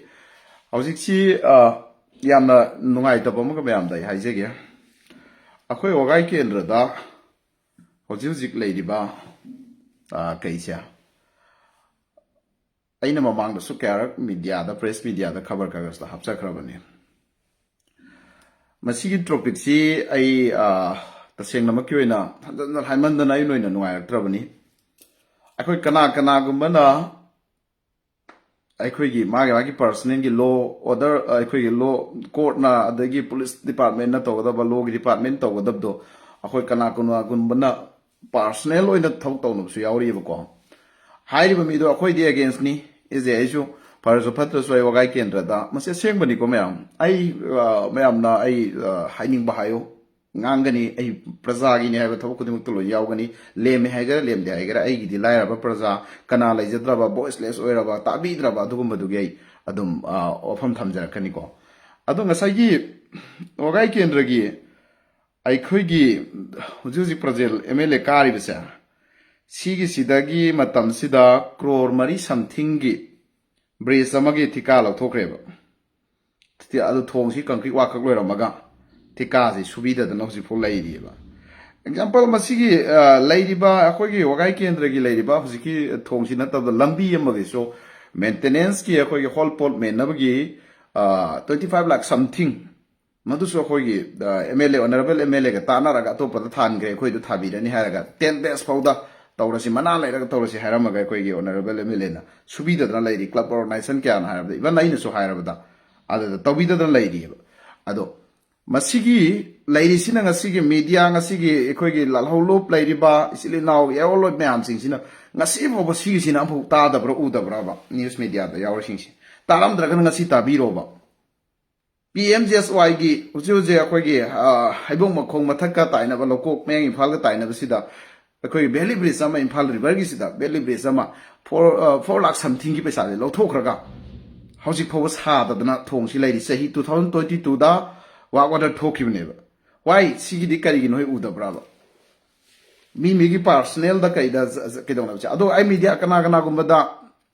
ꯍꯧꯖꯤꯛꯁꯤ, ꯑ, ꯌꯥꯝꯅ ꯅꯨꯡꯉꯥꯏꯇꯕ ꯑꯃꯒ ꯃꯌꯥꯝꯗ ꯑꯩ ꯍꯥꯏꯖꯒꯦ꯫ ꯑꯩꯈꯣꯏ ꯋꯥꯒꯥꯏ ꯀꯦꯟꯗ꯭ꯔꯗ ꯍꯧꯖꯤꯛ ꯍꯧꯖꯤꯛ ꯂꯩꯔꯤꯕ, ꯑ, ꯀꯩꯁꯦ, ꯑꯩꯅ ꯃꯃꯥꯡꯗꯁꯨ ꯀꯌꯥꯔꯛ ꯃꯤꯗꯤꯌꯥꯗ, ꯄ꯭ꯔꯦꯁ ꯃꯤꯗꯤꯌꯥꯗ, ꯈꯕꯔ ꯀꯥꯒꯖꯇ ꯍꯥꯞꯆꯈ꯭ꯔꯕꯅꯤ꯫ ꯃꯁꯤꯒꯤ ꯇꯣꯄꯤꯛꯁꯤ ꯑꯩ, ꯑ, ꯇꯁꯦꯡꯅꯃꯛꯀꯤ ꯑꯣꯏꯅ ꯍꯟꯖꯟ ꯍꯟꯖꯟ ꯍꯥꯏꯃꯟꯗꯅ ꯑꯩ ꯑꯣꯏꯅ ꯅꯨꯡꯉꯥꯏꯔꯛꯇ꯭ꯔꯕꯅꯤ꯫ ꯑꯩꯈꯣꯏ ꯀꯅꯥ ꯀꯅꯥꯒꯨꯝꯕꯅ ꯑꯩꯈꯣꯏꯒꯤ ꯃꯥꯒꯤ ꯃꯥꯒꯤ ꯄꯔꯁꯅꯦꯜꯒꯤ ꯂꯣ ꯑꯣꯔꯗꯔ, ꯑꯩꯈꯣꯏꯒꯤ ꯂꯣ ꯀꯣꯔꯠꯅ ꯑꯗꯒꯤ ꯄꯨꯂꯤꯁ ꯗꯤꯄꯥꯔꯠꯃꯦꯟꯅ ꯇꯧꯒꯗꯕ, ꯂꯣꯒꯤ ꯗꯤꯄꯥꯔꯠꯃꯦꯟ ꯇꯧꯒꯗꯕꯗꯣ ꯑꯩꯈꯣꯏ ꯀꯅꯥꯒꯨꯝꯕꯅ ꯄꯥꯔꯁꯅꯦꯜ ꯑꯣꯏꯅ ꯊꯕꯛ ꯇꯧꯅꯕꯁꯨ ꯌꯥꯎꯔꯤꯑꯕꯀꯣ꯫ ꯍꯥꯏꯔꯤꯕ ꯃꯤꯗꯣ ꯑꯩꯈꯣꯏꯗꯤ ꯑꯦꯒꯦꯟꯁꯅꯤ, ꯑꯦꯁ ꯑꯩꯁꯨ ꯐꯔꯁꯨ ꯐꯠꯇ꯭ꯔꯁꯨ ꯑꯩ ꯋꯥꯒꯥꯏ ꯀꯦꯟꯗ꯭ꯔꯗ, ꯃꯁꯤ ꯑꯁꯦꯡꯕꯅꯤꯀꯣ ꯃꯌꯥꯝ꯫ ꯑꯩ, ꯑ, ꯃꯌꯥꯝꯅ ꯑꯩ, ꯑ, ꯍꯥꯏꯅꯤꯡꯕ ꯍꯥꯏꯌꯨ, ꯉꯥꯡꯒꯅꯤ꯫ ꯑꯩ ꯄ꯭ꯔꯖꯥꯒꯤꯅꯤ ꯍꯥꯏꯕ ꯊꯕꯛ ꯈꯨꯗꯤꯡꯃꯛꯇ ꯂꯣꯏ ꯌꯥꯎꯒꯅꯤ꯫ ꯂꯦꯝꯃꯦ ꯍꯥꯏꯒꯦꯔꯥ ꯂꯦꯝꯗꯦ ꯍꯥꯏꯒꯦꯔꯥ, ꯑꯩꯒꯤꯗꯤ ꯂꯥꯏꯔꯕ ꯄ꯭ꯔꯖꯥ, ꯀꯅꯥ ꯂꯩꯖꯗ꯭ꯔꯕ, voiceless ꯑꯣꯏꯔꯕ, ꯇꯥꯕꯤꯗ꯭ꯔꯕ, ꯑꯗꯨꯒꯨꯝꯕꯗꯨꯒꯤ ꯑꯩ ꯑꯗꯨꯝ, ꯑ, ꯋꯥꯐꯝ ꯊꯝꯖꯔꯛꯀꯅꯤꯀꯣ꯫ ꯑꯗꯣ ꯉꯁꯥꯏꯒꯤ ꯋꯥꯒꯥꯏ ꯀꯦꯟꯗ꯭ꯔꯒꯤ ꯑꯩꯈꯣꯏꯒꯤ ꯍꯧꯖꯤꯛ ꯍꯧꯖꯤꯛ ꯄ꯭ꯔꯖꯦꯜ ꯑꯦꯝ ꯑꯦꯜ ꯑꯦ ꯀꯥꯔꯤꯕꯁꯦ, ꯁꯤꯒꯤꯁꯤꯗꯒꯤ ꯃꯇꯝꯁꯤꯗ ꯀ꯭ꯔꯣꯔ ꯃꯔꯤ somethingꯒꯤ bridge ꯑꯃꯒꯤ ꯊꯤꯀꯥ ꯂꯧꯊꯣꯛꯈ꯭ꯔꯦꯕ꯫ ꯊꯤ-, ꯑꯗꯨ ꯊꯣꯡꯁꯤ concrete ꯋꯥꯈꯛ ꯂꯣꯏꯔꯝꯃꯒ ꯊꯤꯀꯥꯁꯤ ꯁꯨꯕꯤꯗꯗꯅ ꯍꯧꯖꯤꯛꯐꯥꯎ ꯂꯩꯔꯤꯑꯕ꯫ Example, ꯃꯁꯤꯒꯤ, ꯑ, ꯂꯩꯔꯤꯕ ꯑꯩꯈꯣꯏꯒꯤ ꯋꯥꯒꯥꯏ ꯀꯦꯟꯗ꯭ꯔꯒꯤ ꯂꯩꯔꯤꯕ ꯍꯧꯖꯤꯛꯀꯤ ꯊꯣꯡꯁꯤ ꯅꯠꯇꯕꯗ ꯂꯝꯕꯤ ꯑꯃꯒꯤꯁꯨ maintenanceꯀꯤ ꯑꯩꯈꯣꯏꯒꯤ ꯍꯣꯜ ꯄꯣꯠ ꯃꯦꯟꯅꯕꯒꯤ, ꯑ, twenty five lakh something, ꯃꯗꯨꯁꯨ ꯑꯩꯈꯣꯏꯒꯤ, uh, M L A, honourable M L ꯑꯦꯒ ꯇꯥꯟꯅꯔꯒ ꯑꯇꯣꯞꯄꯗ ꯊꯥꯟꯈ꯭ꯔꯦ, ꯑꯩꯈꯣꯏꯗ ꯊꯥꯕꯤꯔꯅꯤ ꯍꯥꯏꯔꯒ ten days ꯐꯥꯎꯗ ꯇꯧꯔꯁꯤ, ꯃꯅꯥ ꯂꯩꯔꯒ ꯇꯧꯔꯁꯤ ꯍꯥꯏꯔꯝꯃꯒ ꯑꯩꯈꯣꯏꯒꯤ honourable ꯑꯦꯝ ꯑꯦꯜ ꯑꯦꯅ ꯁꯨꯕꯤꯗꯗꯅ ꯂꯩꯔꯤ꯫ Club organization ꯀꯌꯥꯅ ꯍꯥꯏꯔꯕꯗ, even ꯑꯩꯅꯁꯨ ꯍꯥꯏꯔꯕꯗ, ꯑꯗꯨꯗ ꯇꯧꯕꯤꯗꯗꯅ ꯂꯩꯔꯤꯑꯕ꯫ ꯑꯗꯣ ꯃꯁꯤꯒꯤ ꯂꯩꯔꯤꯁꯤꯅ ꯉꯁꯤꯒꯤ media, ꯉꯁꯤꯒꯤ ꯑꯩꯈꯣꯏꯒꯤ ꯂꯥꯜꯍꯧꯂꯨꯞ ꯂꯩꯔꯤꯕ ꯏꯆꯤꯜ ꯏꯅꯥꯎ ꯌꯥꯑꯣꯟꯂꯣꯏ ꯃꯌꯥꯝꯁꯤꯡꯁꯤꯅ ꯉꯁꯤ ꯐꯥꯎꯕ ꯁꯤꯒꯤꯁꯤꯅ ꯑꯃꯐꯥꯎ ꯇꯥꯗꯕ꯭ꯔꯥ, ꯎꯗꯕ꯭ꯔꯕ? News mediaꯗ ꯌꯥꯎꯔꯤꯁꯤꯡꯁꯤ ꯇꯥꯔꯝꯗ꯭ꯔꯒꯅ ꯉꯁꯤ ꯇꯥꯕꯤꯔꯣꯕ꯫ ꯄꯤ ꯑꯦꯝ ꯖꯤ ꯑꯦꯁ ꯋꯥꯏꯒꯤ ꯍꯧꯖꯤꯛ ꯍꯧꯖꯤꯛ ꯑꯩꯈꯣꯏꯒꯤ, ꯑ, ꯍꯩꯕꯣꯡ ꯃꯈꯣꯡ ꯃꯊꯛꯀ ꯇꯥꯏꯅꯕ, ꯂꯧꯀꯣꯛ ꯃꯌꯥꯡ ꯏꯝꯐꯥꯜꯒ ꯇꯥꯏꯅꯕꯁꯤꯗ ꯑꯩꯈꯣꯏꯒꯤ valley bridge ꯑꯃ, ꯏꯝꯐꯥꯜ riverꯒꯤꯁꯤꯗ valley bridge ꯑꯃ four, ꯑ, four lakh somethingꯒꯤ ꯄꯩꯁꯥꯁꯦ ꯂꯧꯊꯣꯛꯈ꯭ꯔꯒ ꯍꯧꯖꯤꯛ ꯐꯥꯎꯕ ꯁꯥꯗꯗꯅ ꯊꯣꯡꯁꯤ ꯂꯩꯔꯤ꯫ ꯆꯍꯤ two thousand twenty twoꯗ work order ꯊꯣꯛꯈꯤꯕꯅꯦꯕ꯫ Why? ꯁꯤꯒꯤꯗꯤ ꯀꯔꯤꯒꯤꯅꯣ ꯍꯦꯛ ꯎꯗꯕ꯭ꯔꯕ? ꯃꯤ ꯃꯤꯒꯤ personalꯗ ꯀꯩꯗ ꯖ-, ꯖ-, ꯀꯩꯗꯧꯅꯕꯁꯦ꯫ ꯑꯗꯣ ꯑꯩ media ꯀꯅꯥ ꯀꯅꯥꯒꯨꯝꯕꯗ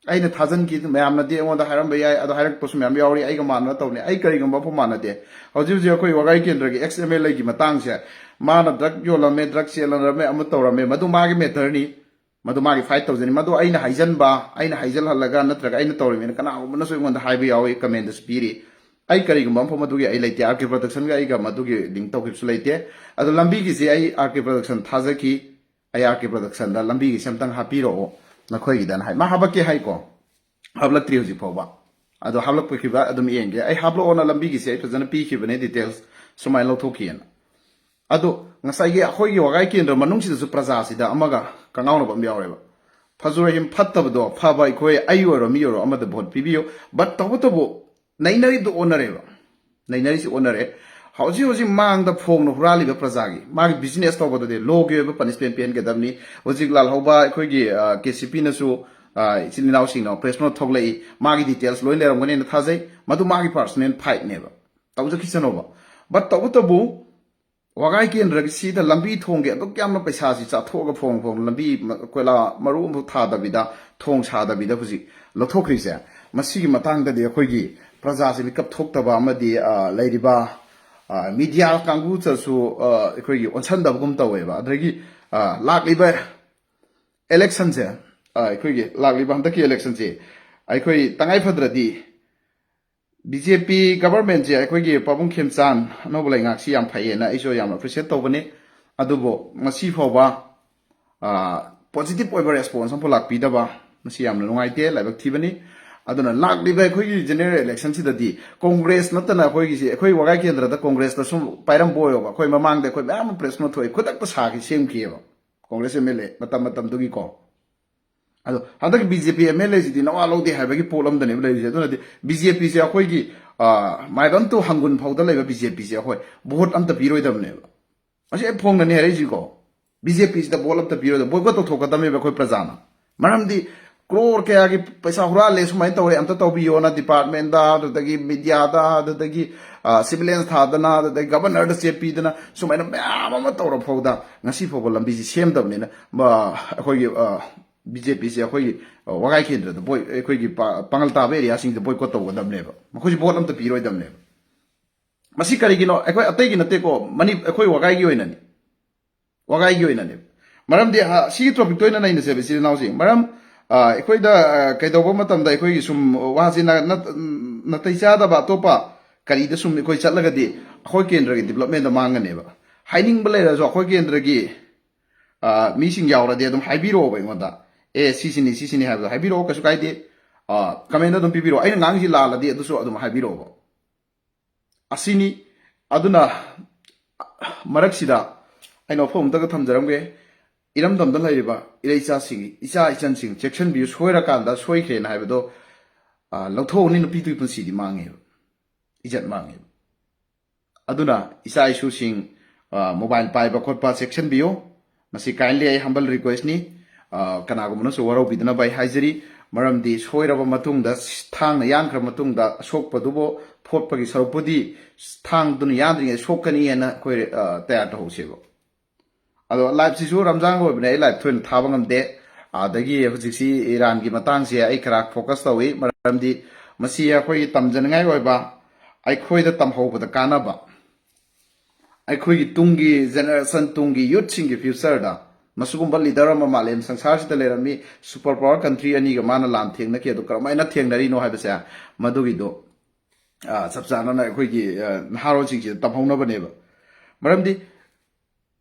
ꯑꯩꯅ ꯊꯥꯖꯤꯟꯈꯤ, ꯃꯌꯥꯝꯅꯗꯤ ꯑꯩꯉꯣꯟꯗ ꯍꯥꯏꯔꯝꯕ ꯌꯥꯏ, ꯑꯗꯣ ꯍꯥꯏꯔꯛꯄꯁꯨ ꯃꯌꯥꯝ ꯌꯥꯎꯔꯤ꯫ ꯑꯩꯒ ꯃꯥꯟꯅꯅ ꯇꯧꯅꯤ꯫ ꯑꯩ ꯀꯔꯤꯒꯨꯝꯕ ꯑꯃꯐꯥꯎ ꯃꯥꯟꯅꯗꯦ꯫ ꯍꯧꯖꯤꯛ ꯍꯧꯖꯤꯛ ꯑꯩꯈꯣꯏ ꯋꯥꯒꯥꯏ ꯀꯦꯟꯗ꯭ꯔꯒꯤ ex M L Aꯒꯤ ꯃꯇꯥꯡꯁꯦ, ꯃꯥꯅ drug ꯌꯣꯜꯂꯝꯃꯦ, drug ꯆꯦꯜꯂꯝꯃꯦ, ꯑꯃ ꯇꯧꯔꯝꯃꯦ, ꯃꯗꯨ ꯃꯥꯒꯤ matterꯅꯤ, ꯃꯗꯨ ꯃꯥꯒꯤ fight ꯇꯧꯖꯅꯤ꯫ ꯃꯗꯨ ꯑꯩꯅ ꯍꯥꯏꯖꯟꯕ, ꯑꯩꯅ ꯍꯥꯏꯖꯜꯍꯜꯂꯒ ꯅꯠꯇ꯭ꯔꯒ ꯑꯩꯅ ꯇꯧꯔꯤꯕꯅꯤꯅ ꯀꯅꯥꯒꯨꯝꯕꯅꯁꯨ ꯑꯩꯉꯣꯟꯗ ꯍꯥꯏꯕ ꯌꯥꯎꯏ, commentꯗꯁꯨ ꯄꯤꯔꯤ꯫ ꯑꯩ ꯀꯔꯤꯒꯨꯝꯕ ꯑꯃꯐꯥꯎ ꯃꯗꯨꯒꯤ ꯑꯩ ꯂꯩꯇꯦ, R K Productionꯒ ꯑꯩꯒ ꯃꯗꯨꯒꯤ link ꯇꯧꯈꯤꯕꯁꯨ ꯂꯩꯇꯦ꯫ ꯑꯗꯣ ꯂꯝꯕꯤꯒꯤꯁꯤ ꯑꯩ R K Production ꯊꯥꯖꯈꯤ꯫ ꯑꯩ R K Productionꯗ ꯂꯝꯕꯤꯒꯤꯁꯦ ꯑꯝꯇꯪ ꯍꯥꯞꯄꯤꯔꯛꯑꯣ ꯅꯈꯣꯏꯒꯤꯗꯅ ꯍꯥꯏ꯫ ꯃꯥ ꯍꯥꯄꯛꯀꯦ ꯍꯥꯏꯀꯣ, ꯍꯥꯞꯂꯛꯇ꯭ꯔꯤ ꯍꯧꯖꯤꯛ ꯐꯥꯎꯕ꯫ ꯑꯗꯣ ꯍꯥꯞꯂꯛꯄꯤꯈꯤꯕ ꯑꯗꯨꯝ ꯌꯦꯡꯒꯦ꯫ ꯑꯩ ꯍꯥꯞꯂꯛꯑꯣꯅ ꯂꯝꯕꯤꯒꯤꯁꯦ ꯑꯩ ꯐꯖꯅ ꯄꯤꯈꯤꯕꯅꯦ, details ꯁꯨꯃꯥꯏꯅ ꯂꯧꯊꯣꯛꯈꯤꯑꯅ꯫ ꯑꯗꯣ ꯉꯁꯥꯏꯒꯤ ꯑꯩꯈꯣꯏꯒꯤ ꯋꯥꯒꯥꯏ ꯀꯦꯟꯗ꯭ꯔ ꯃꯅꯨꯡꯁꯤꯗꯁꯨ ꯄ꯭ꯔꯖꯥꯁꯤꯗ ꯑꯃꯒ ꯀꯉꯥꯎꯅꯕ ꯑꯃ ꯌꯥꯎꯔꯦꯕ꯫ ꯐꯖꯨꯔꯍꯤꯝ ꯐꯠꯇꯕꯗꯣ ꯐꯕ ꯑꯩꯈꯣꯏ, ꯑꯩ ꯑꯣꯏꯔꯣ ꯃꯤ ꯑꯣꯏꯔꯣ, ꯑꯃꯗ ꯚꯣꯠ ꯄꯤꯕꯤꯌꯨ꯫ But ꯇꯧꯕꯇꯕꯨ ꯅꯩꯅꯔꯤꯗꯣ ꯑꯣꯟꯅꯔꯦꯕ꯫ ꯅꯩꯅꯔꯤꯁꯤ ꯑꯣꯟꯅꯔꯦ꯫ ꯍꯧꯖꯤꯛ ꯍꯧꯖꯤꯛ ꯃꯥꯡꯗ ꯐꯣꯡꯅ ꯍꯨꯔꯥꯜꯂꯤꯕ ꯄ꯭ꯔꯖꯥꯒꯤ, ꯃꯥꯒꯤ business ꯇꯧꯕꯗꯗꯤ ꯂꯣꯒꯤ ꯑꯣꯏꯕ punishment ꯄꯤꯍꯟꯒꯗꯕꯅꯤ꯫ ꯍꯧꯖꯤꯛ ꯂꯥꯜꯍꯧꯕ ꯑꯩꯈꯣꯏꯒꯤ, ꯑ, ꯀꯦ ꯁꯤ ꯄꯤꯅꯁꯨ, ꯑ, ꯏꯆꯤꯜ ꯏꯅꯥꯎꯁꯤꯡꯅ press note ꯊꯣꯛꯂꯛꯏ꯫ ꯃꯥꯒꯤ details ꯂꯣꯏ ꯂꯩꯔꯝꯒꯅꯦꯅ ꯊꯥꯖꯩ꯫ ꯃꯗꯨ ꯃꯥꯒꯤ personal fight ꯅꯦꯕ꯫ ꯇꯧꯖꯈꯤꯁꯅꯣꯕ꯫ But ꯇꯧꯕꯇꯕꯨ ꯋꯥꯒꯥꯏ ꯀꯦꯟꯗ꯭ꯔꯒꯤ ꯁꯤꯗ ꯂꯝꯕꯤ ꯊꯣꯡꯒꯤ ꯑꯗꯨꯛ ꯌꯥꯝꯅ ꯄꯩꯁꯥꯁꯤ ꯆꯥꯊꯣꯛꯑꯒ ꯐꯣꯡ ꯐꯣꯡ ꯂꯝꯕꯤ ꯃ-, ꯀꯣꯏꯂꯥ ꯃꯔꯨ ꯑꯃꯐꯥꯎ ꯊꯥꯗꯕꯤꯗ, ꯊꯣꯡ ꯁꯥꯗꯕꯤꯗ ꯍꯧꯖꯤꯛ ꯂꯧꯊꯣꯛꯈ꯭ꯔꯤꯁꯦ, ꯃꯁꯤꯒꯤ ꯃꯇꯥꯡꯗꯗꯤ ꯑꯩꯈꯣꯏꯒꯤ ꯄ꯭ꯔꯖꯥꯁꯤ ꯃꯤꯀꯞ ꯊꯣꯛꯇꯕ ꯑꯃꯗꯤ, ꯑ, ꯂꯩꯔꯤꯕ, ꯑ, media ꯀꯥꯡꯕꯨꯗꯁꯨ, ꯑ, ꯑꯩꯈꯣꯏꯒꯤ ꯑꯣꯟꯁꯟꯗꯕꯒꯨꯝ ꯇꯧꯋꯦꯕ꯫ ꯑꯗꯒꯤ, ꯑ, ꯂꯥꯛꯂꯤꯕ election ꯁꯦ, ꯑ, ꯑꯩꯈꯣꯏꯒꯤ ꯂꯥꯛꯂꯤꯕ ꯍꯟꯗꯛꯀꯤ election ꯁꯦ ꯑꯩꯈꯣꯏ ꯇꯉꯥꯏ ꯐꯗ꯭ꯔꯗꯤ ꯕꯤ ꯖꯦ ꯄꯤ government ꯁꯦ ꯑꯩꯈꯣꯏꯒꯤ ꯄꯥꯕꯨꯡ ꯈꯦꯝꯆꯥꯟ ꯑꯅꯧꯕ ꯂꯩꯉꯥꯛꯁꯤ ꯌꯥꯝ ꯐꯩꯌꯦꯅ ꯑꯩꯁꯨ ꯌꯥꯝꯅ appreciate ꯇꯧꯕꯅꯤ꯫ ꯑꯗꯨꯕꯨ ꯉꯁꯤ ꯐꯥꯎꯕ, ꯑ, positive ꯑꯣꯏꯕ response ꯑꯃꯐꯥꯎ ꯂꯥꯛꯄꯤꯗꯕ, ꯃꯁꯤ ꯌꯥꯝꯅ ꯅꯨꯡꯉꯥꯏꯇꯦ, ꯂꯥꯏꯕꯛ ꯊꯤꯕꯅꯤ꯫ ꯑꯗꯨꯅ ꯂꯥꯛꯂꯤꯕ ꯑꯩꯈꯣꯏꯒꯤ general election ꯁꯤꯗꯗꯤ Congress ꯅꯠꯇꯅ ꯑꯩꯈꯣꯏꯒꯤꯁꯦ, ꯑꯩꯈꯣꯏ ꯋꯥꯒꯥꯏ ꯀꯦꯟꯗ꯭ꯔꯗ Congress ꯇ ꯁꯨꯝ ꯄꯥꯏꯔꯝꯕ ꯑꯣꯏꯔꯣꯕ, ꯑꯩꯈꯣꯏ ꯃꯃꯥꯡꯗ ꯑꯩꯈꯣꯏ ꯃꯌꯥꯝ ꯑꯃ press note ꯊꯣꯛꯑꯦ, ꯈꯨꯗꯛꯇ ꯁꯥꯈꯤ, ꯁꯦꯝꯈꯤꯑꯕ Congress M L A ꯃꯇꯝ ꯃꯇꯝꯗꯨꯒꯤꯀꯣ꯫ ꯑꯗꯣ ꯍꯟꯗꯛꯀꯤ B J P M L A ꯁꯤꯗꯤ ꯅꯋꯥ ꯂꯧꯗꯦ ꯍꯥꯏꯕꯒꯤ ꯄꯣꯠ ꯑꯃꯗꯅꯦꯕ ꯂꯩꯔꯤꯁꯦ꯫ ꯑꯗꯨꯅꯗꯤ ꯕꯤ ꯖꯦ ꯄꯤ ꯁꯦ ꯑꯩꯈꯣꯏꯒꯤ, ꯑ, ꯃꯥꯏꯕꯝ to ꯍꯪꯒꯨꯟ ꯐꯥꯎꯗ ꯂꯩꯕ ꯕꯤ ꯖꯦ ꯄꯤ ꯁꯦ ꯑꯩꯈꯣꯏ ꯚꯣꯠ ꯑꯝꯇ ꯄꯤꯔꯣꯏꯗꯕꯅꯦꯕ꯫ ꯃꯁꯤ ꯑꯩ ꯐꯣꯡꯅꯅꯤ ꯍꯥꯏꯔꯛꯏꯁꯤꯀꯣ꯫ ꯕꯤ ꯖꯦ ꯄꯤ ꯁꯤꯗ ꯚꯣꯠ ꯑꯝꯇ ꯄꯤꯔꯣꯏꯗꯕ, boycott ꯇꯧꯊꯣꯛꯀꯗꯕꯅꯦꯕ ꯑꯩꯈꯣꯏ ꯄ꯭ꯔꯖꯥꯅ꯫ ꯃꯔꯝꯗꯤ ꯀ꯭ꯔꯣꯔ ꯀꯌꯥꯒꯤ ꯄꯩꯁꯥ ꯍꯨꯔꯥꯜꯂꯦ, ꯁꯨꯃꯥꯏꯅ ꯇꯧꯔꯦ, ꯑꯝꯇ ꯇꯧꯕꯤꯌꯣꯅ department ꯇ, ꯑꯗꯨꯗꯒꯤ media ꯗ, ꯑꯗꯨꯗꯒꯤ, ꯑ, surveillance ꯊꯥꯗꯅ, ꯑꯗꯨꯗꯒꯤ governor ꯗ ꯆꯦ ꯄꯤꯗꯅ, ꯁꯨꯃꯥꯏꯅ ꯃꯌꯥꯝ ꯑꯃ ꯇꯧꯔ ꯐꯥꯎꯗ ꯉꯁꯤ ꯐꯥꯎꯕ ꯂꯝꯕꯤꯁꯤ ꯁꯦꯝꯗꯕꯅꯤꯅ, ꯃ-, ꯑꯩꯈꯣꯏꯒꯤ, ꯑ, ꯕꯤ ꯖꯦ ꯄꯤ ꯁꯦ ꯑꯩꯈꯣꯏꯒꯤ, ꯑ, ꯋꯥꯒꯥꯏ ꯀꯦꯟꯗ꯭ꯔꯗ ꯕꯣꯏ-, ꯑꯩꯈꯣꯏꯒꯤ ꯄꯥ-, ꯄꯥꯡꯒꯜ ꯇꯥꯕ area ꯁꯤꯡꯁꯤꯗ boycott ꯇꯧꯒꯗꯕꯅꯦꯕ꯫ ꯃꯈꯣꯏꯁꯤ ꯚꯣꯠ ꯑꯝꯇ ꯄꯤꯔꯣꯏꯗꯕꯅꯦꯕ꯫ ꯃꯁꯤ ꯀꯔꯤꯒꯤꯅꯣ? ꯑꯩꯈꯣꯏ ꯑꯇꯩꯒꯤ ꯅꯠꯇꯦꯀꯣ, ꯃꯅꯤ-, ꯑꯩꯈꯣꯏ ꯋꯥꯒꯥꯏꯒꯤ ꯑꯣꯏꯅꯅꯤ꯫ ꯋꯥꯒꯥꯏꯒꯤ ꯑꯣꯏꯅꯅꯦꯕ꯫ ꯃꯔꯝꯗꯤ, ꯑ, ꯁꯤꯒꯤ topic ꯇ ꯑꯣꯏꯅ ꯅꯩꯅꯁꯦꯕ, ꯏꯆꯤꯜ ꯏꯅꯥꯎꯁꯤꯡ꯫ ꯃꯔꯝ, ꯑ, ꯑꯩꯈꯣꯏꯗ, ꯑ, ꯀꯩꯗꯧꯕ ꯃꯇꯝꯗ ꯑꯩꯈꯣꯏꯒꯤ ꯁꯨꯝ ꯋꯥꯁꯤ ꯅ-, ꯅ-, ꯅꯥꯇꯩ ꯆꯥꯗꯕ ꯑꯇꯣꯞꯄ ꯀꯔꯤꯗ ꯁꯨꯝ ꯑꯩꯈꯣꯏ ꯆꯠꯂꯒꯗꯤ ꯑꯩꯈꯣꯏ ꯀꯦꯟꯗ꯭ꯔꯒꯤ development ꯗ ꯃꯥꯡꯒꯅꯦꯕ꯫ ꯍꯥꯏꯅꯤꯡꯕ ꯂꯩꯔꯁꯨ ꯑꯩꯈꯣꯏ ꯀꯦꯟꯗ꯭ꯔꯒꯤ, ꯑ, ꯃꯤꯁꯤꯡ ꯌꯥꯎꯔꯗꯤ ꯑꯗꯨꯝ ꯍꯥꯏꯕꯤꯔꯛꯑꯣꯕ ꯑꯩꯉꯣꯟꯗ꯫ "ꯑꯦ, ꯁꯤꯁꯤꯅꯤ, ꯁꯤꯁꯤꯅꯤ" ꯍꯥꯏꯕꯗꯣ ꯍꯥꯏꯕꯤꯔꯛꯑꯣ, ꯀꯩꯁꯨ ꯀꯥꯏꯗꯦ꯫ ꯑ, comment ꯗ ꯑꯗꯨꯝ ꯄꯤꯕꯤꯔꯛꯑꯣ꯫ ꯑꯩꯅ ꯉꯥꯡꯉꯤꯁꯤ ꯂꯥꯜꯂꯗꯤ ꯑꯗꯨꯁꯨ ꯑꯗꯨꯝ ꯍꯥꯏꯕꯤꯔꯛꯑꯣꯕ꯫ ꯑꯁꯤꯅꯤ꯫ ꯑꯗꯨꯅ ꯃꯔꯛꯁꯤꯗ ꯑꯩꯅ ꯋꯥꯐꯝ ꯑꯝꯇꯒ ꯊꯝꯖꯔꯝꯒꯦ꯫ ꯏꯔꯝꯗꯝꯗ ꯂꯩꯔꯤꯕ ꯏꯔꯩꯆꯥꯁꯤꯡ, ꯏꯆꯥ ꯏꯆꯟꯁꯤꯡ ꯆꯦꯛꯁꯤꯟꯕꯤꯌꯨ꯫ ꯁꯣꯏꯔꯀꯥꯟꯗ ꯁꯣꯏꯈ꯭ꯔꯦꯅ ꯍꯥꯏꯕꯗꯣ, ꯑ, ꯂꯧꯊꯣꯛꯎꯅꯤ, ꯅꯨꯄꯤꯗꯨꯒꯤ ꯄꯨꯟꯁꯤꯗꯤ ꯃꯥꯡꯉꯦꯕ, ꯏꯖꯠ ꯃꯥꯡꯉꯦꯕ꯫ ꯑꯗꯨꯅ ꯏꯆꯥ ꯏꯁꯨꯁꯤꯡ, ꯑ, mobile ꯄꯥꯏꯕ ꯈꯣꯠꯄ ꯆꯦꯛꯁꯤꯟꯕꯤꯌꯨ꯫ ꯃꯁꯤ kindly ꯑꯩ humble request ꯅꯤ꯫ ꯑ, ꯀꯅꯥꯒꯨꯝꯕꯅꯁꯨ ꯋꯥꯔꯧꯕꯤꯗꯅꯕ ꯑꯩ ꯍꯥꯏꯖꯔꯤ꯫ ꯃꯔꯝꯗꯤ ꯁꯣꯏꯔꯕ ꯃꯇꯨꯡꯗ, ꯊꯥꯡꯅ ꯌꯥꯟꯈ꯭ꯔ ꯃꯇꯨꯡꯗ ꯑꯁꯣꯛꯄꯗꯨꯕꯨ ꯐꯣꯠꯄꯒꯤ ꯁꯔꯨꯛꯄꯨꯗꯤ ꯊꯥꯡꯗꯨꯅ ꯌꯥꯟꯗ꯭ꯔꯤꯉꯩ ꯁꯣꯛꯀꯅꯤ ꯍꯥꯏꯅ ꯑꯩꯈꯣꯏ, ꯑ, ꯇꯌꯥꯔ ꯇꯧꯍꯧꯁꯦꯕ꯫ ꯑꯗꯣ live ꯁꯤꯁꯨ ꯔꯝꯖꯥꯟꯒ ꯑꯣꯏꯕꯅꯦ, ꯑꯩ live ꯊꯣꯏꯅ ꯊꯥꯕ ꯉꯝꯗꯦ꯫ ꯑꯗꯒꯤ ꯍꯧꯖꯤꯛꯁꯤ ꯏꯔꯥꯟꯒꯤ ꯃꯇꯥꯡꯁꯦ ꯑꯩ ꯈꯔ focus ꯇꯧꯏ, ꯃꯔꯝꯗꯤ ꯃꯁꯤ ꯑꯩꯈꯣꯏꯒꯤ ꯇꯝꯖꯅꯤꯡꯉꯥꯏ ꯑꯣꯏꯕ, ꯑꯩꯈꯣꯏꯗ ꯇꯝꯍꯧꯕꯗ ꯀꯥꯟꯅꯕ, ꯑꯩꯈꯣꯏꯒꯤ ꯇꯨꯡꯒꯤ generation, ꯇꯨꯡꯒꯤ youth ꯁꯤꯡꯒꯤ future ꯗ ꯃꯁꯤꯒꯨꯝꯕ leader ꯑꯃ ꯃꯥꯂꯦꯝ ꯁꯪꯁꯥꯔꯁꯤꯗ ꯂꯩꯔꯝꯃꯤ, super power country ꯑꯅꯤꯒ ꯃꯥꯅ ꯂꯥꯟ ꯊꯦꯡꯅꯈꯤ, ꯑꯗꯨ ꯀꯔꯝꯍꯥꯏꯅ ꯊꯦꯡꯅꯔꯤꯅꯣ ꯍꯥꯏꯕꯁꯦ, ꯃꯗꯨꯒꯤꯗꯣ, ꯑ, ꯆꯞ ꯆꯥꯅꯅ ꯑꯩꯈꯣꯏꯒꯤ, ꯑ, ꯅꯍꯥꯔꯣꯜꯁꯤꯡꯁꯤꯗ ꯇꯝꯍꯧꯅꯕꯅꯦꯕ꯫ ꯃꯔꯝꯗꯤ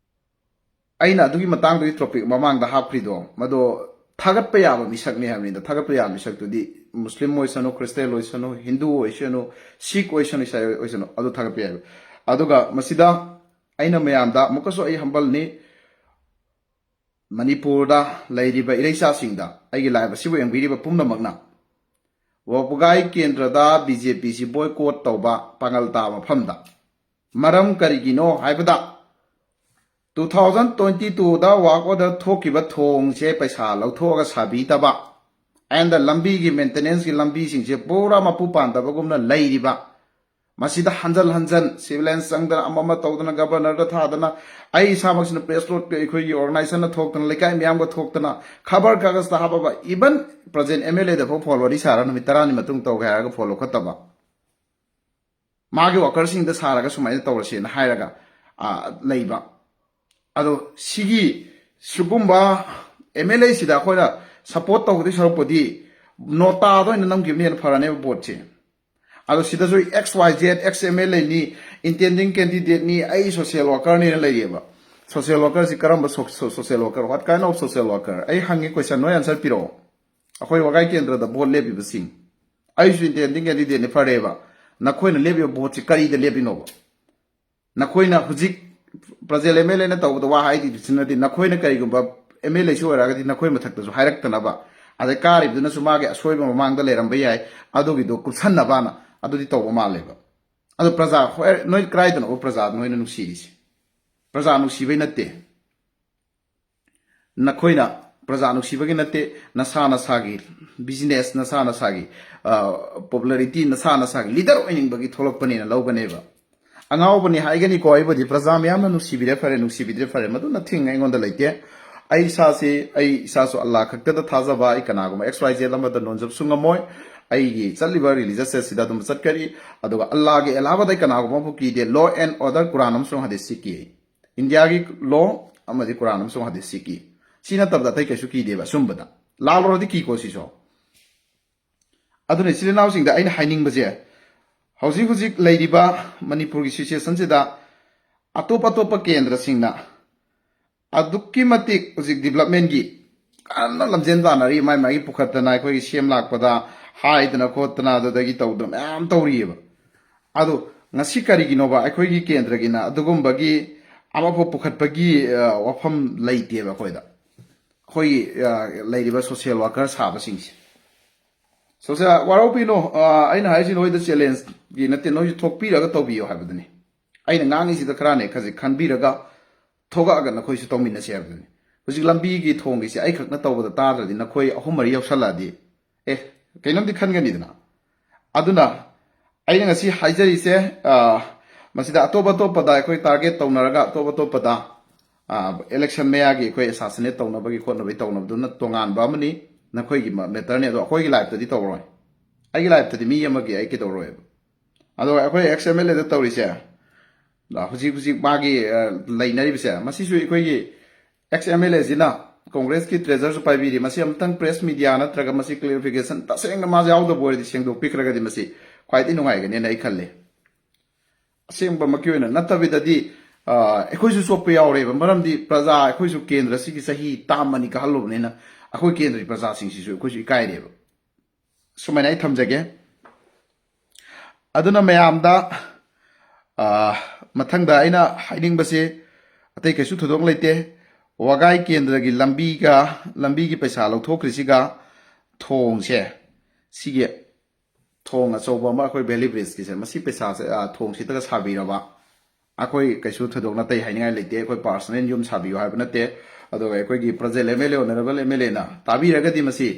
ꯑꯩꯅ ꯑꯗꯨꯒꯤ ꯃꯇꯥꯡꯗꯨꯒꯤ topic ꯃꯃꯥꯡꯗ ꯍꯥꯞꯈ꯭ꯔꯤꯗꯣ, ꯃꯗꯣ ꯊꯥꯒꯠꯄ ꯌꯥꯕ ꯃꯤꯁꯛꯅꯤ ꯍꯥꯏꯕꯅꯤꯗ꯫ ꯊꯥꯒꯠꯄ ꯌꯥꯕ ꯃꯤꯁꯛꯇꯨꯗꯤ Muslim ꯑꯣꯏꯁꯅꯨ, Christian ꯑꯣꯏꯁꯅꯨ, ꯍꯤꯟꯗꯨ ꯑꯣꯏꯁꯅꯨ, ꯁꯤꯈ ꯑꯣꯏꯁꯅꯨ, ꯏꯁꯥꯏ ꯑꯣꯏꯁꯅꯨ, ꯑꯗꯨ ꯊꯥꯒꯠꯄ ꯌꯥꯏꯕ꯫ ꯑꯗꯨꯒ ꯃꯁꯤꯗ ꯑꯩꯅ ꯃꯌꯥꯝꯗ ꯑꯃꯨꯛꯀꯁꯨ ꯑꯩ humble ꯅꯤ, ꯃꯅꯤꯄꯨꯔꯗ ꯂꯩꯔꯤꯕ ꯏꯔꯩꯆꯥꯁꯤꯡꯗ, ꯑꯩꯒꯤ live ꯑꯁꯤꯕꯨ ꯌꯦꯡꯕꯤꯔꯤꯕ ꯄꯨꯝꯅꯃꯛꯅ, ꯋꯥꯕꯒꯥꯏ ꯀꯦꯟꯗ꯭ꯔꯗ BJP ꯁꯤ boycott ꯇꯧꯕ ꯄꯥꯡꯒꯜ ꯇꯥꯕ ꯃꯐꯝꯗ꯫ ꯃꯔꯝ ꯀꯔꯤꯒꯤꯅꯣ ꯍꯥꯏꯕꯗ, two thousand twenty two ꯗ work order ꯊꯣꯛꯈꯤꯕ ꯊꯣꯡꯁꯦ ꯄꯩꯁꯥ ꯂꯧꯊꯣꯛꯑꯒ ꯁꯥꯕꯤꯗꯕ, and ꯂꯝꯕꯤꯒꯤ maintenance ꯀꯤ ꯂꯝꯕꯤꯁꯤꯡꯁꯦ ꯄꯨꯔꯥ ꯃꯄꯨ ꯄꯥꯟꯗꯕꯒꯨꯝꯅ ꯂꯩꯔꯤꯕ, ꯃꯁꯤꯗ ꯍꯟꯖꯟ ꯍꯟꯖꯟ civilian ꯆꯪꯗꯅ, ꯑꯃ ꯑꯃ ꯇꯧꯗꯅ, governor ꯗ ꯊꯥꯗꯅ, ꯑꯩ ꯏꯁꯥꯃꯛꯁꯤꯅ press note ꯄꯤ, ꯑꯩꯈꯣꯏꯒꯤ organization ꯅ ꯊꯣꯛꯇꯅ, ꯂꯩꯀꯥꯏ ꯃꯌꯥꯝꯒ ꯊꯣꯛꯇꯅ, ꯈꯕꯔ ꯀꯥꯒꯖꯇ ꯍꯥꯞꯄꯕ, even present MLA ꯗ ꯐꯥꯎ phone ꯋꯥꯔꯤ ꯁꯥꯔ ꯅꯨꯃꯤꯠ ꯇꯔꯥꯅꯤ ꯃꯇꯨꯡ ꯇꯧꯒꯦ ꯍꯥꯏꯔꯒ phone ꯂꯧꯈꯠꯇꯕ, ꯃꯥꯒꯤ worker ꯁꯤꯡꯗ ꯁꯥꯔꯒ ꯁꯨꯃꯥꯏꯅ ꯇꯧꯔꯁꯦꯅ ꯍꯥꯏꯔꯒ, ꯑ, ꯂꯩꯕ꯫ ꯑꯗꯣ ꯁꯤꯒꯤ ꯁꯤꯒꯨꯝꯕ MLA ꯁꯤꯗ ꯑꯩꯈꯣꯏꯅ support ꯇꯧꯒꯗꯣꯏ ꯁꯔꯨꯛꯄꯨꯗꯤ ꯅꯣꯇꯥꯗ ꯑꯣꯏꯅ ꯅꯝꯈꯤꯕꯅ ꯍꯦꯟꯅ ꯐꯔꯅꯦꯕ vote ꯁꯦ꯫ ꯑꯗꯣ ꯁꯤꯗꯁꯨ X Y Z, ex MLA ꯅꯤ, intending candidate ꯅꯤ, ꯑꯩ social worker ꯅꯤꯅ ꯂꯩꯔꯤꯑꯕ꯫ Social worker ꯁꯤ ꯀꯔꯝꯕ so-, so-, social worker? What kind of social worker? ꯑꯩ ꯍꯪꯉꯤ question, ꯅꯣꯏ answer ꯄꯤꯔꯛꯑꯣ꯫ ꯑꯩꯈꯣꯏ ꯋꯥꯒꯥꯏ ꯀꯦꯟꯗ꯭ꯔꯗ vote ꯂꯦꯞꯄꯤꯕꯁꯤꯡ, ꯑꯩꯁꯨ intending candidate ꯅꯤ, ꯐꯔꯦꯕ꯫ ꯅꯈꯣꯏꯅ ꯂꯦꯞꯄꯤꯕ vote ꯁꯤ ꯀꯔꯤꯗ ꯂꯦꯞꯄꯤꯅꯣꯕ? ꯅꯈꯣꯏꯅ ꯍꯧꯖꯤꯛ ꯄ꯭ꯔꯖꯦꯜ ꯑꯦꯝ ꯑꯦꯜ ꯑꯦꯅ ꯇꯧꯕꯗ ꯋꯥ ꯍꯥꯏꯗ꯭ꯔꯤꯕꯁꯤꯅꯗꯤ ꯅꯈꯣꯏꯅ ꯀꯔꯤꯒꯨꯝꯕ ꯑꯦꯝ ꯑꯦꯜ ꯑꯦꯁꯨ ꯑꯣꯏꯔꯒꯗꯤ ꯅꯈꯣꯏ ꯃꯊꯛꯇꯁꯨ ꯍꯥꯏꯔꯛꯇꯅꯕ, ꯑꯗꯩ ꯀꯥꯔꯤꯕꯗꯨꯅꯁꯨ ꯃꯥꯒꯤ ꯑꯁꯣꯏꯕ ꯃꯃꯥꯡꯗ ꯂꯩꯔꯝꯕ ꯌꯥꯏ, ꯑꯗꯨꯒꯤꯗꯣ ꯀꯨꯞꯁꯟꯅꯕꯅ ꯑꯗꯨꯗꯤ ꯇꯧꯕ ꯃꯥꯜꯂꯦꯕ꯫ ꯑꯗꯣ ꯄ꯭ꯔꯖꯥ ꯍꯣꯏ, ꯅꯣꯏ ꯀꯗꯥꯏꯗꯅꯣꯕ ꯄ꯭ꯔꯖꯥ ꯅꯣꯏꯅ ꯅꯨꯡꯁꯤꯔꯤꯁꯦ? ꯄ꯭ꯔꯖꯥ ꯅꯨꯡꯁꯤꯕꯩ ꯅꯠꯇꯦ꯫ ꯅꯈꯣꯏꯅ ꯄ꯭ꯔꯖꯥ ꯅꯨꯡꯁꯤꯕꯒꯤ ꯅꯠꯇꯦ, ꯅꯁꯥ ꯅꯁꯥꯒꯤ ꯕꯤꯖꯤꯅꯦꯁ, ꯅꯁꯥ ꯅꯁꯥꯒꯤ ꯄꯣꯄꯨꯂꯔꯤꯇꯤ, ꯅꯁꯥ ꯅꯁꯥꯒꯤ ꯂꯤꯗꯔ ꯑꯣꯏꯅꯤꯡꯕꯒꯤ ꯊꯣꯛꯂꯛꯄꯅꯦꯅ ꯂꯧꯒꯅꯦꯕ꯫ ꯑꯉꯥꯎꯕꯅꯤ ꯍꯥꯏꯒꯅꯤꯀꯣ, ꯑꯩꯕꯨꯗꯤ ꯄ꯭ꯔꯖꯥ ꯃꯌꯥꯝꯅ ꯅꯨꯡꯁꯤꯕꯤꯔꯦ ꯐꯔꯦ, ꯅꯨꯡꯁꯤꯕꯤꯗ꯭ꯔꯦ ꯐꯔꯦ, ꯃꯗꯨꯅ ꯊꯤꯡ ꯑꯩꯉꯣꯟꯗ ꯂꯩꯇꯦ꯫ ꯑꯩ ꯏꯁꯥꯁꯤ, ꯑꯩ ꯏꯁꯥꯁꯨ ꯑꯜꯂꯥ ꯈꯛꯇꯗ ꯊꯥꯖꯕ, ꯑꯩ ꯀꯅꯥꯒꯨꯝꯕ ꯑꯦꯛꯁ ꯋꯥꯏ ꯖꯦꯗ ꯑꯃꯗ ꯅꯣꯟꯖꯕꯁꯨ ꯉꯝꯃꯣꯏ꯫ ꯑꯩꯒꯤ ꯆꯠꯂꯤꯕ ꯔꯤꯂꯤꯖꯁ ꯑꯁꯤꯗ ꯑꯗꯨꯝ ꯆꯠꯀꯅꯤ꯫ ꯑꯗꯨꯒ ꯑꯜꯂꯥꯒꯤ ꯑꯦꯂꯥꯕꯗ ꯑꯩ ꯀꯅꯥꯒꯨꯝꯕ ꯑꯃꯐꯥꯎ ꯀꯤꯗꯦ꯫ ꯂꯣ ꯑꯦꯟ ꯑꯣꯔꯗꯔ, ꯀꯨꯔꯥꯟ ꯑꯃꯁꯨꯡ ꯍꯗꯤꯁꯁꯤ ꯀꯤ꯫ ꯏꯟꯗꯤꯌꯥꯒꯤ ꯂꯣ ꯑꯃꯗꯤ ꯀꯨꯔꯥꯟ ꯑꯃꯁꯨꯡ ꯍꯗꯤꯁꯁꯤ ꯀꯤ꯫ ꯁꯤ ꯅꯠꯇꯕꯗ ꯑꯇꯩ ꯀꯩꯁꯨ ꯀꯤꯗꯦꯕ꯫ ꯑꯆꯨꯝꯕꯗ ꯂꯥꯜꯂꯨꯔꯗꯤ ꯀꯤꯀꯣ ꯁꯤꯁꯨ꯫ ꯑꯗꯨꯅ ꯏꯆꯤꯜ ꯏꯅꯥꯎꯁꯤꯡꯗ ꯑꯩꯅ ꯍꯥꯏꯅꯤꯡꯕꯁꯦ, ꯍꯧꯖꯤꯛ ꯍꯧꯖꯤꯛ ꯂꯩꯔꯤꯕ ꯃꯅꯤꯄꯨꯔꯒꯤ ꯁꯤꯆꯨꯋꯦꯁꯟꯁꯤꯗ ꯑꯇꯣꯞ ꯑꯇꯣꯞꯄ ꯀꯦꯟꯗ꯭ꯔꯁꯤꯡꯅ ꯑꯗꯨꯛꯀꯤ ꯃꯇꯤꯛ ꯍꯧꯖꯤꯛ ꯗꯤꯕꯂꯞꯃꯦꯟꯒꯤ ꯀꯟꯅ ꯂꯝꯖꯦꯟ ꯇꯥꯟꯅꯔꯤ꯫ ꯃꯥꯏ ꯃꯥꯏꯒꯤ ꯄꯨꯈꯠꯇꯅ, ꯑꯩꯈꯣꯏꯒꯤ ꯁꯦꯝ ꯂꯥꯛꯄꯗ ꯍꯥꯏꯗꯅ ꯈꯣꯠꯇꯅ ꯑꯗꯨꯗꯒꯤ ꯇꯧꯗꯅ ꯃꯌꯥꯝ ꯇꯧꯔꯤꯑꯕ꯫ ꯑꯗꯣ ꯉꯁꯤ ꯀꯔꯤꯒꯤꯅꯣꯕ ꯑꯩꯈꯣꯏꯒꯤ ꯀꯦꯟꯗ꯭ꯔꯒꯤꯅ ꯑꯗꯨꯒꯨꯝꯕꯒꯤ ꯑꯃꯐꯥꯎ ꯄꯨꯈꯠꯄꯒꯤ, ꯑ, ꯋꯥꯐꯝ ꯂꯩꯇꯦꯕ ꯑꯩꯈꯣꯏꯗ, ꯑꯩꯈꯣꯏꯒꯤ, ꯑ, ꯂꯩꯔꯤꯕ ꯁꯣꯁꯤꯌꯦꯜ ꯋꯥꯔꯀꯔ ꯁꯥꯕꯁꯤꯡꯁꯦ? ꯁꯣꯁꯤꯌꯦꯜ ꯋꯥꯔꯧꯕꯤꯅꯣ, ꯑ, ꯑꯩꯅ ꯍꯥꯏꯁꯤ ꯅꯣꯏꯗ ꯆꯦꯂꯦꯟꯖꯒꯤ ꯅꯠꯇꯦ, ꯅꯣꯏꯁꯨ ꯊꯣꯛꯄꯤꯔꯒ ꯇꯧꯕꯤꯌꯣ ꯍꯥꯏꯕꯗꯨꯅꯤ꯫ ꯑꯩꯅ ꯉꯥꯡꯉꯤꯁꯤꯗ ꯈꯔꯅꯦ ꯈꯖꯤꯛ ꯈꯟꯕꯤꯔꯒ ꯊꯣꯛꯂꯛꯑꯒ ꯅꯈꯣꯏꯁꯨ ꯇꯧꯃꯤꯟꯅꯁꯤ ꯍꯥꯏꯕꯗꯨꯅꯤ꯫ ꯍꯧꯖꯤꯛ ꯂꯝꯕꯤꯒꯤ ꯊꯣꯡꯒꯤꯁꯦ ꯑꯩ ꯈꯛꯅ ꯇꯧꯕꯗ ꯇꯥꯗ꯭ꯔꯗꯤ ꯅꯈꯣꯏ ꯑꯍꯨꯝ ꯃꯔꯤ ꯌꯥꯎꯁꯜꯂꯛꯑꯗꯤ, ꯑꯦ, ꯀꯩꯅꯣꯝꯗꯤ ꯈꯟꯒꯅꯤꯗꯅ꯫ ꯑꯗꯨꯅ ꯑꯩꯅ ꯉꯁꯤ ꯍꯥꯏꯖꯔꯤꯁꯦ, ꯑ, ꯃꯁꯤꯗ ꯑꯇꯣꯞ ꯑꯇꯣꯞꯄꯗ ꯑꯩꯈꯣꯏ ꯇꯥꯔꯒꯦꯠ ꯇꯧꯅꯔꯒ ꯑꯇꯣꯞ ꯑꯇꯣꯞꯄꯗ, ꯑ, ꯏꯂꯦꯛꯁꯟ ꯃꯌꯥꯒꯤ ꯑꯩꯈꯣꯏ ꯑꯦꯁꯥꯁꯤꯅꯦꯠ ꯇꯧꯅꯕꯒꯤ ꯈꯣꯠꯅꯕꯒꯤ ꯇꯧꯅꯕꯗꯨꯅ ꯇꯣꯉꯥꯟꯕ ꯑꯃꯅꯤ, ꯅꯈꯣꯏꯒꯤ ꯃꯦꯇꯔꯅꯤ꯫ ꯑꯗꯣ ꯑꯩꯈꯣꯏꯒꯤ ꯂꯥꯏꯐꯇꯗꯤ ꯇꯧꯔꯣꯏ, ꯑꯩꯒꯤ ꯂꯥꯏꯐꯇꯗꯤ ꯃꯤ ꯑꯃꯒꯤ ꯑꯩ ꯀꯩꯗꯧꯔꯣꯏꯕ꯫ ꯑꯗꯣ ꯑꯩꯈꯣꯏ ꯑꯦꯛꯁ ꯑꯦꯝ ꯑꯦꯜ ꯑꯦꯗ ꯇꯧꯔꯤꯁꯦ, ꯑ, ꯍꯧꯖꯤꯛ ꯍꯧꯖꯤꯛ ꯃꯥꯒꯤ, ꯑ, ꯂꯩꯅꯔꯤꯕꯁꯦ, ꯃꯁꯤꯁꯨ ꯑꯩꯈꯣꯏꯒꯤ ꯑꯦꯛꯁ ꯑꯦꯝ ꯑꯦꯜ ꯑꯦꯁꯤꯅ ꯀꯣꯡꯒ꯭ꯔꯦꯁꯀꯤ ꯇ꯭ꯔꯦꯖꯔꯁꯨ ꯄꯥꯏꯕꯤꯔꯤ꯫ ꯃꯁꯤ ꯑꯃꯨꯛꯇꯪ ꯄ꯭ꯔꯦꯁ ꯃꯤꯗꯤꯌꯥ ꯅꯠꯇ꯭ꯔꯒ ꯃꯁꯤ ꯀ꯭ꯂꯦꯔꯤꯐꯤꯀꯦꯁꯟ ꯇꯁꯦꯡꯅ ꯃꯥꯁꯦ ꯌꯥꯎꯗꯕ ꯑꯣꯏꯔꯗꯤ ꯁꯦꯡꯗꯣꯛꯄꯤꯈ꯭ꯔꯒꯗꯤ ꯃꯁꯤ ꯈ꯭ꯋꯥꯏꯗꯒꯤ ꯅꯨꯡꯉꯥꯏꯒꯅꯦꯅ ꯑꯩ ꯈꯜꯂꯤ꯫ ꯑꯁꯦꯡꯕꯃꯛꯀꯤ ꯑꯣꯏꯅ ꯅꯠꯇꯕꯤꯗꯗꯤ, ꯑ, ꯑꯩꯈꯣꯏꯁꯨ ꯆꯣꯞꯄ ꯌꯥꯎꯔꯦꯕ꯫ ꯃꯔꯝꯗꯤ ꯄ꯭ꯔꯖꯥ ꯑꯩꯈꯣꯏꯁꯨ ꯀꯦꯟꯗ꯭ꯔꯁꯤꯒꯤ ꯆꯍꯤ ꯇꯔꯥꯃꯥꯄꯟ ꯀꯥꯍꯜꯂꯨꯕꯅꯤꯅ ꯑꯩꯈꯣꯏ ꯀꯦꯟꯗ꯭ꯔꯒꯤ ꯄ꯭ꯔꯖꯥꯁꯤꯡꯁꯤꯁꯨ ꯑꯩꯈꯣꯏꯁꯨ ꯏꯀꯥꯏꯔꯦꯕ꯫ ꯁꯨꯃꯥꯏꯅ ꯑꯩ ꯊꯝꯖꯒꯦ꯫ ꯑꯗꯨꯅ ꯃꯌꯥꯝꯗ, ꯑ, ꯃꯊꯪꯗ ꯑꯩꯅ ꯍꯥꯏꯅꯤꯡꯕꯁꯦ ꯑꯇꯩ ꯀꯩꯁꯨ ꯊꯣꯏꯗꯣꯛꯅ ꯂꯩꯇꯦ꯫ ꯋꯥꯒꯥꯏ ꯀꯦꯟꯗ꯭ꯔꯒꯤ ꯂꯝꯕꯤꯒ, ꯂꯝꯕꯤꯒꯤ ꯄꯩꯁꯥ ꯂꯧꯊꯣꯛꯈ꯭ꯔꯤꯁꯤꯒ, ꯊꯣꯡꯁꯦ, ꯁꯤꯒꯤ ꯊꯣꯡ ꯑꯆꯧꯕ ꯑꯃ, ꯑꯩꯈꯣꯏ ꯚꯦꯂꯤ ꯕ꯭ꯔꯤꯖꯀꯤꯁꯦ, ꯃꯁꯤ ꯄꯩꯁꯥꯁꯦ, ꯑ, ꯊꯣꯡꯁꯤꯇꯒ ꯁꯥꯕꯤꯔꯕ, ꯑꯩꯈꯣꯏ ꯀꯩꯁꯨ ꯊꯣꯏꯗꯣꯛꯅ ꯑꯇꯩ ꯍꯥꯏꯅꯤꯡꯉꯥꯏ ꯂꯩꯇꯦ꯫ ꯑꯩꯈꯣꯏ ꯄꯥꯔꯁꯅꯦꯜ ꯌꯨꯝ ꯁꯥꯕꯤꯌꯨ ꯍꯥꯏꯕ ꯅꯠꯇꯦ꯫ ꯑꯗꯨꯒ ꯑꯩꯈꯣꯏꯒꯤ ꯄ꯭ꯔꯖꯦꯟ ꯑꯦꯝ ꯑꯦꯜ ꯑꯦ, ꯑꯣꯅꯔꯦꯕꯜ ꯑꯦꯝ ꯑꯦꯜ ꯑꯦꯅ ꯇꯥꯕꯤꯔꯒꯗꯤ, ꯃꯁꯤ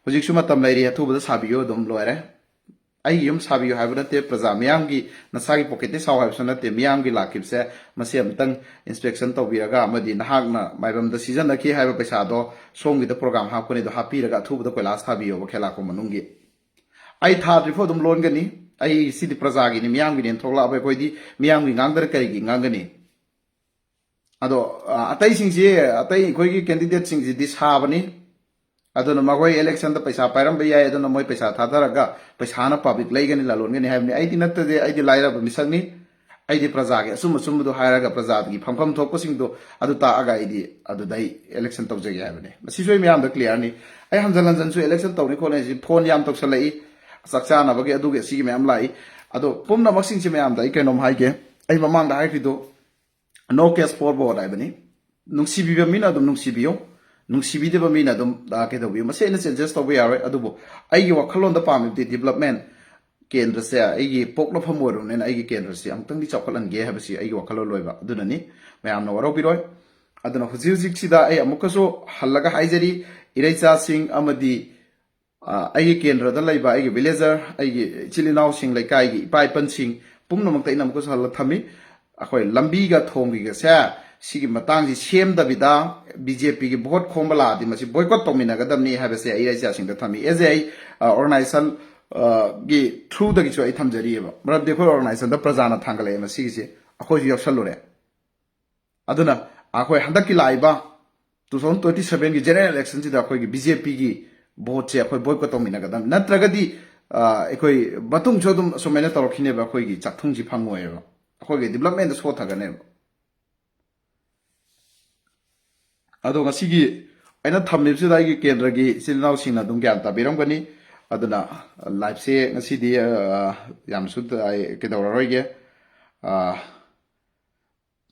ꯍꯧꯖꯤꯛꯁꯨ ꯃꯇꯝ ꯂꯩꯔꯤ, ꯑꯊꯨꯕꯗ ꯁꯥꯕꯤꯌꯨ, ꯑꯗꯨꯝ ꯂꯣꯏꯔꯦ꯫ ꯑꯩꯒꯤ ꯌꯨꯝ ꯁꯥꯕꯤꯌꯨ ꯍꯥꯏꯕ ꯅꯠꯇꯦ, ꯄ꯭ꯔꯖꯥ ꯃꯤꯌꯥꯝꯒꯤ, ꯅꯁꯥꯒꯤ ꯄꯣꯀꯦꯠꯇꯒꯤ ꯁꯥꯎ ꯍꯥꯏꯕꯁꯨ ꯅꯠꯇꯦ, ꯃꯤꯌꯥꯝꯒꯤ ꯂꯥꯛꯈꯤꯕꯁꯦ ꯃꯁꯤ ꯑꯃꯨꯛꯇꯪ ꯏꯟꯁꯄꯦꯛꯁꯟ ꯇꯧꯕꯤꯔꯒ, ꯑꯃꯗꯤ ꯅꯍꯥꯛꯅ ꯃꯥꯏꯕꯝꯗ ꯁꯤꯖꯤꯟꯅꯈꯤ ꯍꯥꯏꯕ ꯄꯩꯁꯥꯗꯣ ꯁꯣꯝꯒꯤꯗ ꯄ꯭ꯔꯣꯒ꯭ꯔꯥꯝ ꯍꯥꯞꯀꯅꯤꯗꯣ ꯍꯥꯞꯄꯤꯔꯒ, ꯑꯊꯨꯕꯗ ꯀꯣꯏꯂꯥꯁ ꯊꯥꯕꯤꯌꯣꯕ ꯈꯦꯂꯥꯈꯣꯡ ꯃꯅꯨꯡꯒꯤ꯫ ꯑꯩ ꯊꯥꯗ꯭ꯔꯤꯐꯥꯎ ꯑꯗꯨꯝ ꯂꯣꯟꯒꯅꯤ꯫ ꯑꯩ ꯁꯤꯗꯤ ꯄ꯭ꯔꯖꯥꯒꯤꯅꯤ, ꯃꯤꯌꯥꯝꯒꯤꯅꯦꯅ ꯊꯣꯛꯂꯛꯑꯕ ꯑꯩꯈꯣꯏꯗꯤ ꯃꯤꯌꯥꯝꯒꯤ ꯉꯥꯡꯗꯅ ꯀꯔꯤꯒꯤ ꯉꯥꯡꯒꯅꯤ? ꯑꯗꯣ, ꯑ, ꯑꯇꯩꯁꯤꯡꯁꯤ, ꯑꯇꯩ ꯑꯩꯈꯣꯏꯒꯤ ꯀꯦꯟꯗꯤꯗꯦꯠꯁꯤꯡꯁꯤꯗꯤ ꯁꯥꯕꯅꯤ꯫ ꯑꯗꯨꯅ ꯃꯈꯣꯏ ꯏꯂꯦꯛꯁꯟꯗ ꯄꯩꯁꯥ ꯄꯥꯏꯔꯝꯕ ꯌꯥꯏ, ꯑꯗꯨꯅ ꯃꯣꯏ ꯄꯩꯁꯥ ꯊꯥꯗꯔꯒ ꯄꯩꯁꯥꯅ ꯄꯕ꯭ꯂꯤꯛ ꯂꯩꯒꯅꯤ, ꯂꯂꯣꯟꯒꯅꯤ ꯍꯥꯏꯕꯅꯤ꯫ ꯑꯩꯗꯤ ꯅꯠꯇꯗꯦ, ꯑꯩꯗꯤ ꯂꯥꯏꯔꯕ ꯃꯤꯁꯛꯅꯤ, ꯑꯩꯗꯤ ꯄ꯭ꯔꯖꯥꯒꯤ ꯑꯆꯨꯝ ꯑꯆꯨꯝꯕꯗꯣ ꯍꯥꯏꯔꯒ, ꯄ꯭ꯔꯖꯥꯗꯒꯤ ꯐꯪꯐꯝ ꯊꯣꯛꯄꯁꯤꯡꯗꯣ ꯑꯗꯨ ꯇꯥꯛꯑꯒ ꯑꯩꯗꯤ ꯑꯗꯨꯗ ꯑꯩ ꯏꯂꯦꯛꯁꯟ ꯇꯧꯖꯒꯦ ꯍꯥꯏꯕꯅꯤ꯫ ꯃꯁꯤꯁꯨ ꯑꯩ ꯃꯌꯥꯝꯗ ꯀ꯭ꯂꯤꯌꯥꯔꯅꯤ꯫ ꯑꯩ ꯍꯟꯖꯟ ꯍꯟꯖꯟꯁꯨ ꯏꯂꯦꯛꯁꯟ ꯇꯧꯅꯤ ꯈꯣꯠꯅꯤ ꯍꯥꯏꯁꯤ, ꯐꯣꯟ ꯌꯥꯝ ꯇꯧꯁꯜꯂꯛꯏ, ꯆꯥꯛ ꯆꯥꯅꯕꯒꯤ, ꯑꯗꯨꯒꯤ, ꯑꯁꯤꯒꯤ ꯃꯌꯥꯝ ꯂꯥꯛꯏ꯫ ꯑꯗꯣ ꯄꯨꯝꯅꯃꯛꯁꯤꯡꯁꯤ ꯃꯌꯥꯝꯗ ꯑꯩ ꯀꯩꯅꯣꯝ ꯍꯥꯏꯒꯦ, ꯑꯩ ꯃꯃꯥꯡꯗ ꯍꯥꯏꯈ꯭ꯔꯤꯗꯣ, "No case for vote" ꯍꯥꯏꯕꯅꯤ꯫ ꯅꯨꯡꯁꯤꯕꯤꯕ ꯃꯤꯅ ꯑꯗꯨꯝ ꯅꯨꯡꯁꯤꯕꯤꯌꯨ, ꯅꯨꯡꯁꯤꯕꯤꯗꯕ ꯃꯤꯅ ꯑꯗꯨꯝ, ꯑ, ꯀꯩꯗꯧꯕꯤꯌꯨ, ꯃꯁꯤ ꯑꯩꯅ ꯆꯦꯟꯖꯦꯁ ꯇꯧꯕ ꯌꯥꯔꯣꯏ꯫ ꯑꯗꯨꯕꯨ ꯑꯩꯒꯤ ꯋꯥꯈꯜꯂꯣꯟꯗ ꯄꯥꯝꯃꯤꯕꯗꯤ ꯗꯤꯕꯂꯞꯃꯦꯟ꯫ ꯀꯦꯟꯗ꯭ꯔꯁꯦ ꯑꯩꯒꯤ ꯄꯣꯛꯅꯐꯝ ꯑꯣꯏꯔꯨꯕꯅꯤꯅ, ꯑꯩꯒꯤ ꯀꯦꯟꯗ꯭ꯔꯁꯦ ꯑꯃꯨꯛꯇꯪꯗꯤ ꯆꯥꯎꯈꯠꯍꯟꯒꯦ ꯍꯥꯏꯕꯁꯤ ꯑꯩꯒꯤ ꯋꯥꯈꯜꯂꯣꯟ ꯑꯣꯏꯕ꯫ ꯑꯗꯨꯅꯅꯤ, ꯃꯌꯥꯝꯅ ꯋꯥꯔꯧꯕꯤꯔꯣꯏ꯫ ꯑꯗꯨꯅ ꯍꯧꯖꯤꯛ ꯍꯧꯖꯤꯛꯁꯤꯗ ꯑꯩ ꯑꯃꯨꯛꯀꯁꯨ ꯍꯜꯂꯒ ꯍꯥꯏꯖꯔꯤ, ꯏꯔꯩꯆꯥꯁꯤꯡ ꯑꯃꯗꯤ, ꯑ, ꯑꯩꯒꯤ ꯀꯦꯟꯗ꯭ꯔꯗ ꯂꯩꯕ ꯑꯩꯒꯤ ꯚꯤꯂꯦꯖꯔ, ꯑꯩꯒꯤ ꯏꯆꯤꯜ ꯏꯅꯥꯎꯁꯤꯡ, ꯂꯩꯀꯥꯏꯒꯤ ꯏꯄꯥ ꯏꯄꯟꯁꯤꯡ ꯄꯨꯝꯅꯃꯛꯇ ꯑꯩꯅ ꯑꯃꯨꯛꯀꯁꯨ ꯍꯜꯂ ꯊꯝꯃꯤ꯫ ꯑꯩꯈꯣꯏ ꯂꯝꯕꯤꯒ ꯊꯣꯡꯒꯤꯒꯁꯦ, ꯁꯤꯒꯤ ꯃꯇꯥꯡꯁꯤ ꯁꯦꯝꯗꯕꯤꯗ, ꯕꯤ ꯖꯦ ꯄꯤꯒꯤ ꯚꯣꯠ ꯈꯣꯝꯕ ꯂꯥꯛꯑꯗꯤ ꯃꯁꯤ ꯕꯣꯏꯀꯣꯠ ꯇꯧꯃꯤꯟꯅꯒꯗꯕꯅꯤ ꯍꯥꯏꯕꯁꯦ ꯑꯩ ꯏꯔꯩꯆꯥꯁꯤꯡꯗ ꯊꯝꯃꯤ꯫ ꯑꯦꯖ ꯑꯦ ꯑꯩ, ꯑ, ꯑꯣꯔꯒꯅꯥꯏꯖꯦꯁꯟ, ꯑ, ꯒꯤ ꯊ꯭ꯔꯨꯗꯒꯤꯁꯨ ꯑꯩ ꯊꯝꯖꯔꯤꯑꯕ꯫ ꯃꯔꯝꯗꯤ ꯑꯩꯈꯣꯏ ꯑꯣꯔꯒꯅꯥꯏꯖꯦꯁꯟꯗ ꯄ꯭ꯔꯖꯥꯅ ꯊꯥꯡꯒꯠꯂꯛꯑꯦ ꯃꯁꯤꯒꯤꯁꯦ, ꯑꯩꯈꯣꯏꯁꯨ ꯌꯥꯎꯁꯜꯂꯨꯔꯦ꯫ ꯑꯗꯨꯅ ꯑꯩꯈꯣꯏ ꯍꯟꯗꯛꯀꯤ ꯂꯥꯛꯏꯕ two thousand twenty sevenꯒꯤ ꯖꯦꯅꯔꯦꯜ ꯏꯂꯦꯛꯁꯟꯁꯤꯗ ꯑꯩꯈꯣꯏꯒꯤ ꯕꯤ ꯖꯦ ꯄꯤꯒꯤ ꯚꯣꯠꯁꯦ ꯑꯩꯈꯣꯏ ꯕꯣꯏꯀꯣꯠ ꯇꯧꯃꯤꯟꯅꯒꯗꯕꯅꯤ꯫ ꯅꯠꯇ꯭ꯔꯒꯗꯤ, ꯑ, ꯑꯩꯈꯣꯏ ꯃꯇꯨꯡꯁꯨ ꯑꯗꯨꯝ ꯑꯁꯨꯃꯥꯏꯅ ꯇꯧꯔꯛꯈꯤꯅꯦꯕ, ꯑꯩꯈꯣꯏꯒꯤ ꯆꯥꯛꯊꯨꯡꯁꯤ ꯐꯪꯉꯣꯏꯕ, ꯑꯩꯈꯣꯏꯒꯤ ꯗꯤꯕꯂꯞꯃꯦꯟꯗ ꯁꯣꯠꯊꯒꯅꯦꯕ꯫ ꯑꯗꯣ ꯉꯁꯤꯒꯤ ꯑꯩꯅ ꯊꯝꯂꯤꯕꯁꯤꯗ ꯑꯩꯒꯤ ꯀꯦꯟꯗ꯭ꯔꯒꯤ ꯏꯆꯤꯜ ꯏꯅꯥꯎꯁꯤꯡꯅ ꯑꯗꯨꯝ ꯒ꯭ꯌꯥꯟ ꯇꯥꯕꯤꯔꯝꯒꯅꯤ꯫ ꯑꯗꯨꯅ ꯂꯥꯏꯐꯁꯦ ꯉꯁꯤꯗꯤ, ꯑ, ꯌꯥꯝꯁꯨ ꯇ-, ꯑꯩ ꯀꯩꯗꯧꯔꯔꯣꯏꯒꯦ꯫ ꯑ,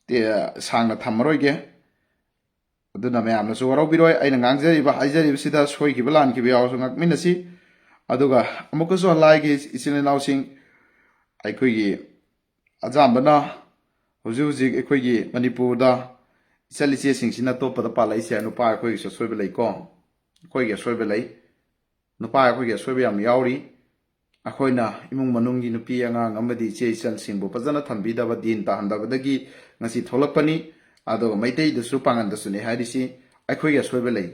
ꯇꯦ-, ꯁꯥꯡꯅ ꯊꯝꯃꯔꯣꯏꯒꯦ꯫ ꯑꯗꯨꯅ ꯃꯌꯥꯝꯅꯁꯨ ꯋꯥꯔꯧꯕꯤꯔꯣꯏ, ꯑꯩꯅ ꯉꯥꯡꯖꯔꯤꯕ, ꯍꯥꯏꯖꯔꯤꯕꯁꯤꯗ ꯁꯣꯏꯈꯤꯕ ꯂꯥꯟꯈꯤꯕ ꯌꯥꯎꯔꯁꯨ ꯉꯥꯛꯃꯤꯟꯅꯁꯤ꯫ ꯑꯗꯨꯒ ꯑꯃꯨꯛꯀꯁꯨ ꯍꯜꯂꯥꯏꯒꯤ ꯏꯆꯤꯜ ꯏꯅꯥꯎꯁꯤꯡ, ꯑꯩꯈꯣꯏꯒꯤ ꯑꯌꯥꯝꯕꯅ ꯍꯧꯖꯤꯛ ꯍꯧꯖꯤꯛ ꯑꯩꯈꯣꯏꯒꯤ ꯃꯅꯤꯄꯨꯔꯗ ꯏꯆꯜ ꯏꯆꯦꯁꯤꯡꯁꯤꯅ ꯑꯇꯣꯞꯄꯗ ꯄꯥꯜꯂꯛꯏꯁꯦ ꯅꯨꯄꯥ ꯑꯩꯈꯣꯏꯒꯤꯁꯨ ꯑꯁꯣꯏꯕ ꯂꯩꯀꯣ, ꯑꯩꯈꯣꯏꯒꯤ ꯑꯁꯣꯏꯕ ꯂꯩ꯫ ꯅꯨꯄꯥ ꯑꯩꯈꯣꯏꯒꯤ ꯑꯁꯣꯏꯕ ꯌꯥꯝ ꯌꯥꯎꯔꯤ꯫ ꯑꯩꯈꯣꯏꯅ ꯏꯃꯨꯡ ꯃꯅꯨꯡꯒꯤ ꯅꯨꯄꯤ ꯑꯉꯥꯡ ꯑꯃꯗꯤ ꯏꯆꯦ ꯏꯆꯜꯁꯤꯡꯕꯨ ꯐꯖꯅ ꯊꯝꯕꯤꯗꯕ, ꯗꯤꯟ ꯇꯥꯍꯟꯗꯕꯗꯒꯤ ꯉꯁꯤ ꯊꯣꯛꯂꯛꯄꯅꯤ꯫ ꯑꯗꯨꯒ ꯃꯩꯇꯩꯗꯁꯨ ꯄꯥꯉꯟꯗꯁꯨꯅꯤ ꯍꯥꯏꯔꯤꯁꯤ ꯑꯩꯈꯣꯏꯒꯤ ꯑꯁꯣꯏꯕ ꯂꯩ꯫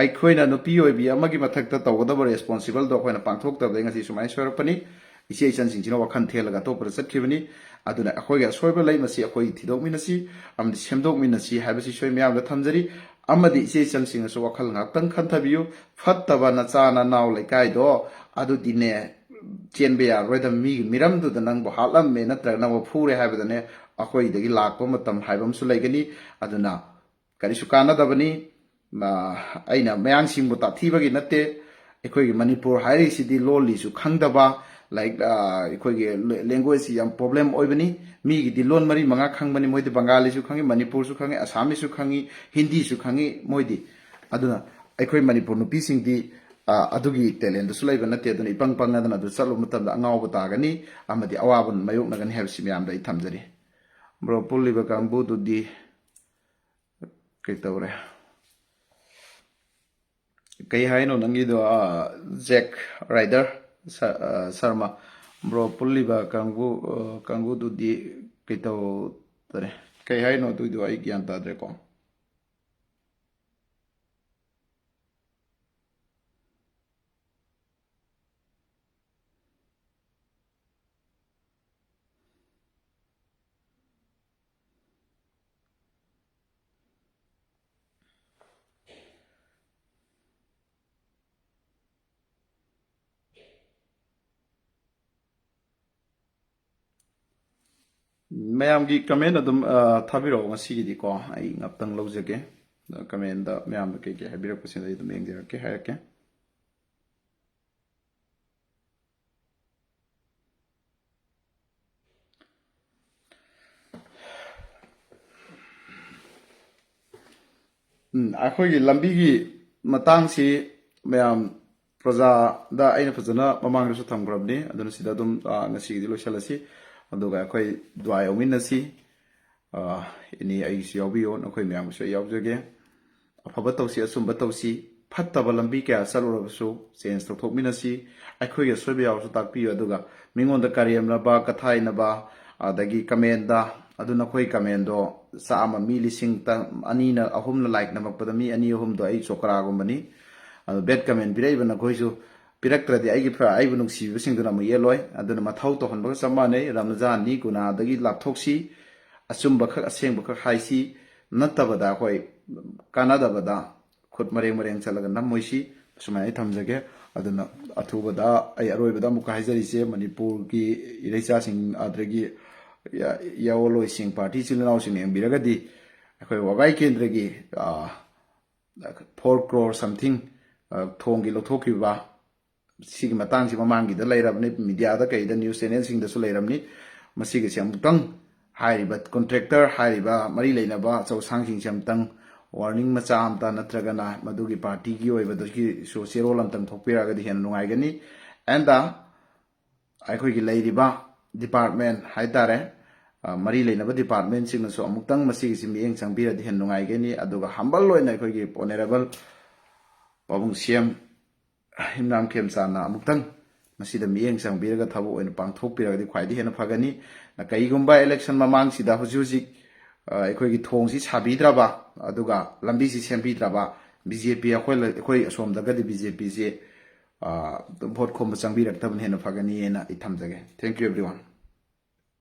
ꯑꯩꯈꯣꯏꯅ ꯅꯨꯄꯤ ꯑꯣꯏꯕꯤ ꯑꯃꯒꯤ ꯃꯊꯛꯇ ꯇꯧꯒꯗꯕ ꯔꯦꯁꯄꯣꯟꯁꯤꯕꯜꯗꯣ ꯑꯩꯈꯣꯏꯅ ꯄꯥꯡꯊꯣꯛꯇꯕꯗꯒꯤ ꯉꯁꯤ ꯁꯨꯃꯥꯏꯅ ꯁꯣꯏꯔꯛꯄꯅꯤ꯫ ꯏꯆꯦ ꯏꯆꯟꯁꯤꯡꯁꯤꯅ ꯋꯥꯈꯜ ꯊꯦꯜꯂꯒ ꯑꯇꯣꯞꯄꯗ ꯆꯠꯈꯤꯕꯅꯤ꯫ ꯑꯗꯨꯅ ꯑꯩꯈꯣꯏꯒꯤ ꯑꯁꯣꯏꯕ ꯂꯩ, ꯃꯁꯤ ꯑꯩꯈꯣꯏ ꯊꯤꯗꯣꯛꯃꯤꯟꯅꯁꯤ ꯑꯃꯗꯤ ꯁꯦꯝꯗꯣꯛꯃꯤꯟꯅꯁꯤ ꯍꯥꯏꯕꯁꯤꯁꯨ ꯑꯩ ꯃꯌꯥꯝꯗ ꯊꯝꯖꯔꯤ꯫ ꯑꯃꯗꯤ ꯏꯆꯦ ꯏꯆꯟꯁꯤꯡꯅꯁꯨ ꯋꯥꯈꯜ ꯉꯥꯛꯇꯪ ꯈꯟꯊꯕꯤꯌꯨ꯫ ꯐꯠꯇꯕ ꯅꯆꯥ ꯅꯅꯥꯎ ꯂꯩꯀꯥꯏꯗꯣ ꯑꯗꯨꯗꯤꯅꯦ, ꯆꯦꯟꯕ ꯌꯥꯔꯔꯣꯏꯗ꯫ ꯃꯤꯒꯤ ꯃꯤꯔꯝꯗꯨꯗ ꯅꯪꯕꯨ ꯍꯥꯠꯂꯝꯃꯦ ꯅꯠꯇ꯭ꯔꯒ ꯅꯪꯕꯨ ꯐꯨꯔꯦ ꯍꯥꯏꯕꯗꯅꯦ, ꯑꯩꯈꯣꯏꯗꯒꯤ ꯂꯥꯛꯄ ꯃꯇꯝ ꯍꯥꯏꯕ ꯑꯃꯁꯨ ꯂꯩꯒꯅꯤ꯫ ꯑꯗꯨꯅ ꯀꯔꯤꯁꯨ ꯀꯥꯟꯅꯗꯕꯅꯤ꯫ ꯑ, ꯑꯩꯅ ꯃꯌꯥꯡꯁꯤꯡꯕꯨ ꯇꯥꯛꯊꯤꯕꯒꯤ ꯅꯠꯇꯦ꯫ ꯑꯩꯈꯣꯏꯒꯤ ꯃꯅꯤꯄꯨꯔ ꯍꯥꯏꯔꯤꯁꯤꯗꯤ ꯂꯣꯜꯂꯤꯁꯨ ꯈꯪꯗꯕ, ꯂꯥꯏꯔꯤꯛ, ꯑ, ꯑꯩꯈꯣꯏꯒꯤ ꯂꯦꯡꯒ꯭ꯋꯦꯖꯁꯤ ꯌꯥꯝ ꯄ꯭ꯔꯣꯕ꯭ꯂꯦꯝ ꯑꯣꯏꯕꯅꯤ꯫ ꯃꯤꯒꯤꯗꯤ ꯂꯣꯟ ꯃꯔꯤ ꯃꯉꯥ ꯈꯪꯕꯅꯤ, ꯃꯣꯏꯗꯤ ꯕꯪꯒꯥꯂꯤꯁꯨ ꯈꯪꯉꯤ, ꯃꯅꯤꯄꯨꯔꯁꯨ ꯈꯪꯉꯤ, ꯑꯁꯥꯃꯤꯁꯁꯨ ꯈꯪꯉꯤ, ꯍꯤꯟꯗꯤꯁꯨ ꯈꯪꯉꯤ ꯃꯣꯏꯗꯤ꯫ ꯑꯗꯨꯅ ꯑꯩꯈꯣꯏ ꯃꯅꯤꯄꯨꯔ ꯅꯨꯄꯤꯁꯤꯡꯗꯤ, ꯑ, ꯑꯗꯨꯒꯤ ꯇꯦꯂꯦꯟꯗꯨꯁꯨ ꯂꯩꯕ ꯅꯠꯇꯦ꯫ ꯑꯗꯨꯅ ꯏꯄꯪ ꯄꯪꯅꯗꯅ ꯑꯗꯨ ꯆꯠꯂꯨꯕ ꯃꯇꯝꯗ ꯑꯉꯥꯎꯕ ꯇꯥꯒꯅꯤ ꯑꯃꯗꯤ ꯑꯋꯥꯕ ꯃꯥꯌꯣꯛꯅꯒꯅꯤ ꯍꯥꯏꯕꯁꯤ ꯃꯌꯥꯝꯗ ꯑꯩ ꯊꯝꯖꯔꯤ꯫ ꯕ꯭ꯔꯣ, ꯄꯨꯜꯂꯤꯕ ꯀꯥꯡꯕꯨꯗꯨꯗꯤ ꯀꯩꯇꯧꯔꯦ? ꯀꯩ ꯍꯥꯏꯅꯣ ꯅꯪꯒꯤꯗꯣ, ꯑ, ꯖꯦꯛ ꯔꯥꯏꯗꯔ ꯁ-, ꯑ, ꯁꯔꯃ? ꯕ꯭ꯔꯣ, ꯄꯨꯜꯂꯤꯕ ꯀꯥꯡꯕꯨ, ꯑ, ꯀꯥꯡꯕꯨꯗꯨꯗꯤ ꯀꯩꯇꯧꯗꯔꯦ? ꯀꯩ ꯍꯥꯏꯅꯣ ꯑꯗꯨꯏꯗꯣ ꯑꯩ ꯒ꯭ꯌꯥꯟ ꯇꯥꯗ꯭ꯔꯦꯀꯣ꯫ ꯃꯌꯥꯝꯒꯤ ꯀꯃꯦꯟ ꯑꯗꯨꯝ, ꯑ, ꯊꯥꯕꯤꯔꯛꯑꯣ ꯉꯁꯤꯒꯤꯗꯤꯀꯣ꯫ ꯑꯩ ꯉꯥꯛꯇꯪ ꯂꯧꯖꯒꯦ꯫ ꯑ, ꯀꯃꯦꯟꯗ ꯃꯌꯥꯝꯅ ꯀꯩ ꯀꯩ ꯍꯥꯏꯕꯤꯔꯛꯄꯁꯤꯡꯗꯣ ꯑꯩ ꯑꯗꯨꯝ ꯌꯦꯡꯖꯔꯛꯀꯦ, ꯍꯥꯏꯔꯛꯀꯦ꯫ ꯎꯝ, ꯑꯩꯈꯣꯏꯒꯤ ꯂꯝꯕꯤꯒꯤ ꯃꯇꯥꯡꯁꯤ ꯃꯌꯥꯝ ꯄ꯭ꯔꯖꯥꯗ ꯑꯩꯅ ꯐꯖꯅ ꯃꯃꯥꯡꯗꯁꯨ ꯊꯝꯈ꯭ꯔꯕꯅꯤ꯫ ꯑꯗꯨꯅ ꯁꯤꯗ ꯑꯗꯨꯝ, ꯑ, ꯉꯁꯤꯒꯤꯗꯤ ꯂꯣꯏꯁꯤꯜꯂꯁꯤ꯫ ꯑꯗꯨꯒ ꯑꯩꯈꯣꯏ ꯗꯨꯋꯥ ꯌꯧꯃꯤꯟꯅꯁꯤ꯫ ꯑ, ꯏꯅꯦ ꯑꯩꯒꯤꯁꯨ ꯌꯥꯎꯕꯤꯌꯣ, ꯅꯈꯣꯏ ꯃꯌꯥꯝꯒꯤꯁꯨ ꯑꯩ ꯌꯥꯎꯖꯒꯦ꯫ ꯑꯐꯕ ꯇꯧꯁꯤ, ꯑꯆꯨꯝꯕ ꯇꯧꯁꯤ, ꯐꯠꯇꯕ ꯂꯝꯕꯤ ꯀꯌꯥ ꯆꯠꯂꯨꯔꯕꯁꯨ change ꯇꯧꯊꯣꯛꯃꯤꯟꯅꯁꯤ꯫ ꯑꯩꯈꯣꯏꯒꯤ ꯑꯁꯣꯏꯕ ꯌꯥꯎꯔꯁꯨ ꯇꯥꯛꯄꯤꯌꯨ, ꯑꯗꯨꯒ ꯃꯤꯉꯣꯟꯗ ꯀꯔꯦꯝꯅꯕ, ꯀꯊꯥꯏꯅꯕ, ꯑꯗꯒꯤ commentꯗ, ꯑꯗꯨ ꯅꯈꯣꯏ commentꯗꯣ ꯆꯥꯝꯃ, ꯃꯤ ꯂꯤꯁꯤꯡ ꯇ-, ꯑꯅꯤꯅ, ꯑꯍꯨꯝꯅ like ꯅꯝꯃꯛꯄꯗ ꯃꯤ ꯑꯅꯤ ꯑꯍꯨꯝꯗꯣ ꯑꯩ ꯆꯣꯀ꯭ꯔꯥꯒꯨꯝꯕꯅꯤ꯫ ꯑꯗꯣ bad comment ꯄꯤꯔꯛꯏꯕ ꯅꯈꯣꯏꯁꯨ, ꯄꯤꯔꯛꯇ꯭ꯔꯗꯤ ꯑꯩꯒꯤ ꯐ-, ꯑꯩꯕꯨ ꯅꯨꯡꯁꯤꯕꯤꯕꯁꯤꯡꯗꯨꯅ ꯑꯃꯨꯛ ꯌꯦꯠꯂꯣꯏ꯫ ꯑꯗꯨꯅ ꯃꯊꯧ ꯇꯧꯍꯟꯕꯒ ꯆꯞ ꯃꯥꯟꯅꯩ꯫ ꯔꯝꯖꯥꯟꯅꯤ, ꯒꯨꯅꯥꯗꯒꯤ ꯂꯥꯞꯊꯣꯛꯁꯤ, ꯑꯆꯨꯝꯕꯈꯛ ꯑꯁꯦꯡꯕꯈꯛ ꯍꯥꯏꯁꯤ, ꯅꯠꯇꯕꯗ ꯑꯩꯈꯣꯏ ꯀꯥꯟꯅꯗꯕꯗ ꯈꯨꯠ ꯃꯔꯦꯡ ꯃꯔꯦꯡ ꯆꯠꯂꯒ ꯅꯝꯃꯣꯏꯁꯤ꯫ ꯑꯁꯨꯃꯥꯏꯅ ꯊꯝꯖꯒꯦ꯫ ꯑꯗꯨꯅ ꯑꯊꯨꯕꯗ ꯑꯩ ꯑꯔꯣꯏꯕꯗ ꯑꯃꯨꯛꯀ ꯍꯥꯏꯖꯔꯤꯁꯦ, ꯃꯅꯤꯄꯨꯔꯒꯤ ꯏꯔꯩꯆꯥꯁꯤꯡ ꯑꯗꯨꯗꯒꯤ ꯌꯥ-, ꯌꯥꯑꯣꯜꯂꯣꯏꯁꯤꯡ, party ꯏꯆꯤꯜ ꯏꯅꯥꯎꯁꯤꯡꯅ ꯌꯦꯡꯕꯤꯔꯒꯗꯤ ꯑꯩꯈꯣꯏ ꯋꯥꯕꯥꯏ ꯀꯦꯟꯗ꯭ꯔꯒꯤ, ꯑ, four crore something, ꯑ, ꯊꯣꯡꯒꯤ ꯂꯧꯊꯣꯛꯈꯤꯕ, ꯁꯤꯒꯤ ꯃꯇꯥꯡꯁꯤ ꯃꯃꯥꯡꯒꯤꯗ ꯂꯩꯔꯕꯅꯤ, mediaꯗ ꯀꯩꯗ news channelꯁꯤꯡꯗꯁꯨ ꯂꯩꯔꯕꯅꯤ꯫ ꯃꯁꯤꯒꯤꯁꯤ ꯑꯃꯨꯛꯇꯪ ꯍꯥꯏꯔꯤꯕ contractor, ꯍꯥꯏꯔꯤꯕ ꯃꯔꯤ ꯂꯩꯅꯕ ꯑꯆꯧ ꯑꯁꯥꯡꯁꯤꯡꯁꯤ ꯑꯃꯨꯛꯇꯪ warning ꯃꯆꯥ ꯑꯃꯇ ꯅꯠꯇ꯭ꯔꯒꯅ ꯃꯗꯨꯒꯤ partyꯒꯤ ꯑꯣꯏꯕꯗꯒꯤꯁꯨ ꯆꯦꯔꯣꯜ ꯑꯃꯇꯪ ꯊꯣꯛꯄꯤꯔꯛꯑꯒꯗꯤ ꯍꯦꯟꯅ ꯅꯨꯡꯉꯥꯏꯒꯅꯤ꯫ And ꯑꯩꯈꯣꯏꯒꯤ ꯂꯩꯔꯤꯕ department ꯍꯥꯏꯇꯥꯔꯦ, ꯑ, ꯃꯔꯤ ꯂꯩꯅꯕ departmentꯁꯤꯡꯅꯁꯨ ꯑꯃꯨꯛꯇꯪ ꯃꯁꯤꯒꯤꯁꯤ ꯃꯤꯠꯌꯦꯡ ꯆꯪꯕꯤꯔꯗꯤ ꯍꯦꯟꯅ ꯅꯨꯡꯉꯥꯏꯒꯅꯤ꯫ ꯑꯗꯨꯒ humble ꯑꯣꯏꯅ ꯑꯩꯈꯣꯏꯒꯤ honourable ꯄꯥꯕꯨꯡ CM ꯌꯨꯝꯅꯥꯝ ꯈꯦꯝꯆꯥꯟꯅ ꯑꯃꯨꯛꯇꯪ ꯃꯁꯤꯗ ꯃꯤꯠꯌꯦꯡ ꯆꯪꯕꯤꯔꯒ ꯊꯕꯛ ꯑꯣꯏꯅ ꯄꯥꯡꯊꯣꯛꯄꯤꯔꯒꯗꯤ ꯈ꯭ꯋꯥꯏꯗꯒꯤ ꯍꯦꯟꯅ ꯐꯒꯅꯤ꯫ ꯀꯔꯤꯒꯨꯝꯕ election ꯃꯃꯥꯡꯁꯤꯗ ꯍꯧꯖꯤꯛ ꯍꯧꯖꯤꯛ, ꯑ, ꯑꯩꯈꯣꯏꯒꯤ ꯊꯣꯡꯁꯤ ꯁꯥꯕꯤꯗ꯭ꯔꯕ, ꯑꯗꯨꯒ ꯂꯝꯕꯤꯁꯤ ꯁꯦꯝꯕꯤꯗ꯭ꯔꯕ, BJP ꯑꯩꯈꯣꯏ ꯂ-, ꯑꯩꯈꯣꯏ ꯑꯁꯣꯝꯗꯒꯗꯤ BJPꯁꯦ, ꯑ, vote ꯈꯣꯝꯕ ꯆꯪꯕꯤꯔꯛꯇꯕꯅ ꯍꯦꯟꯅ ꯐꯒꯅꯤꯅ ꯑꯩ ꯊꯝꯖꯒꯦ꯫ Thank you everyone꯫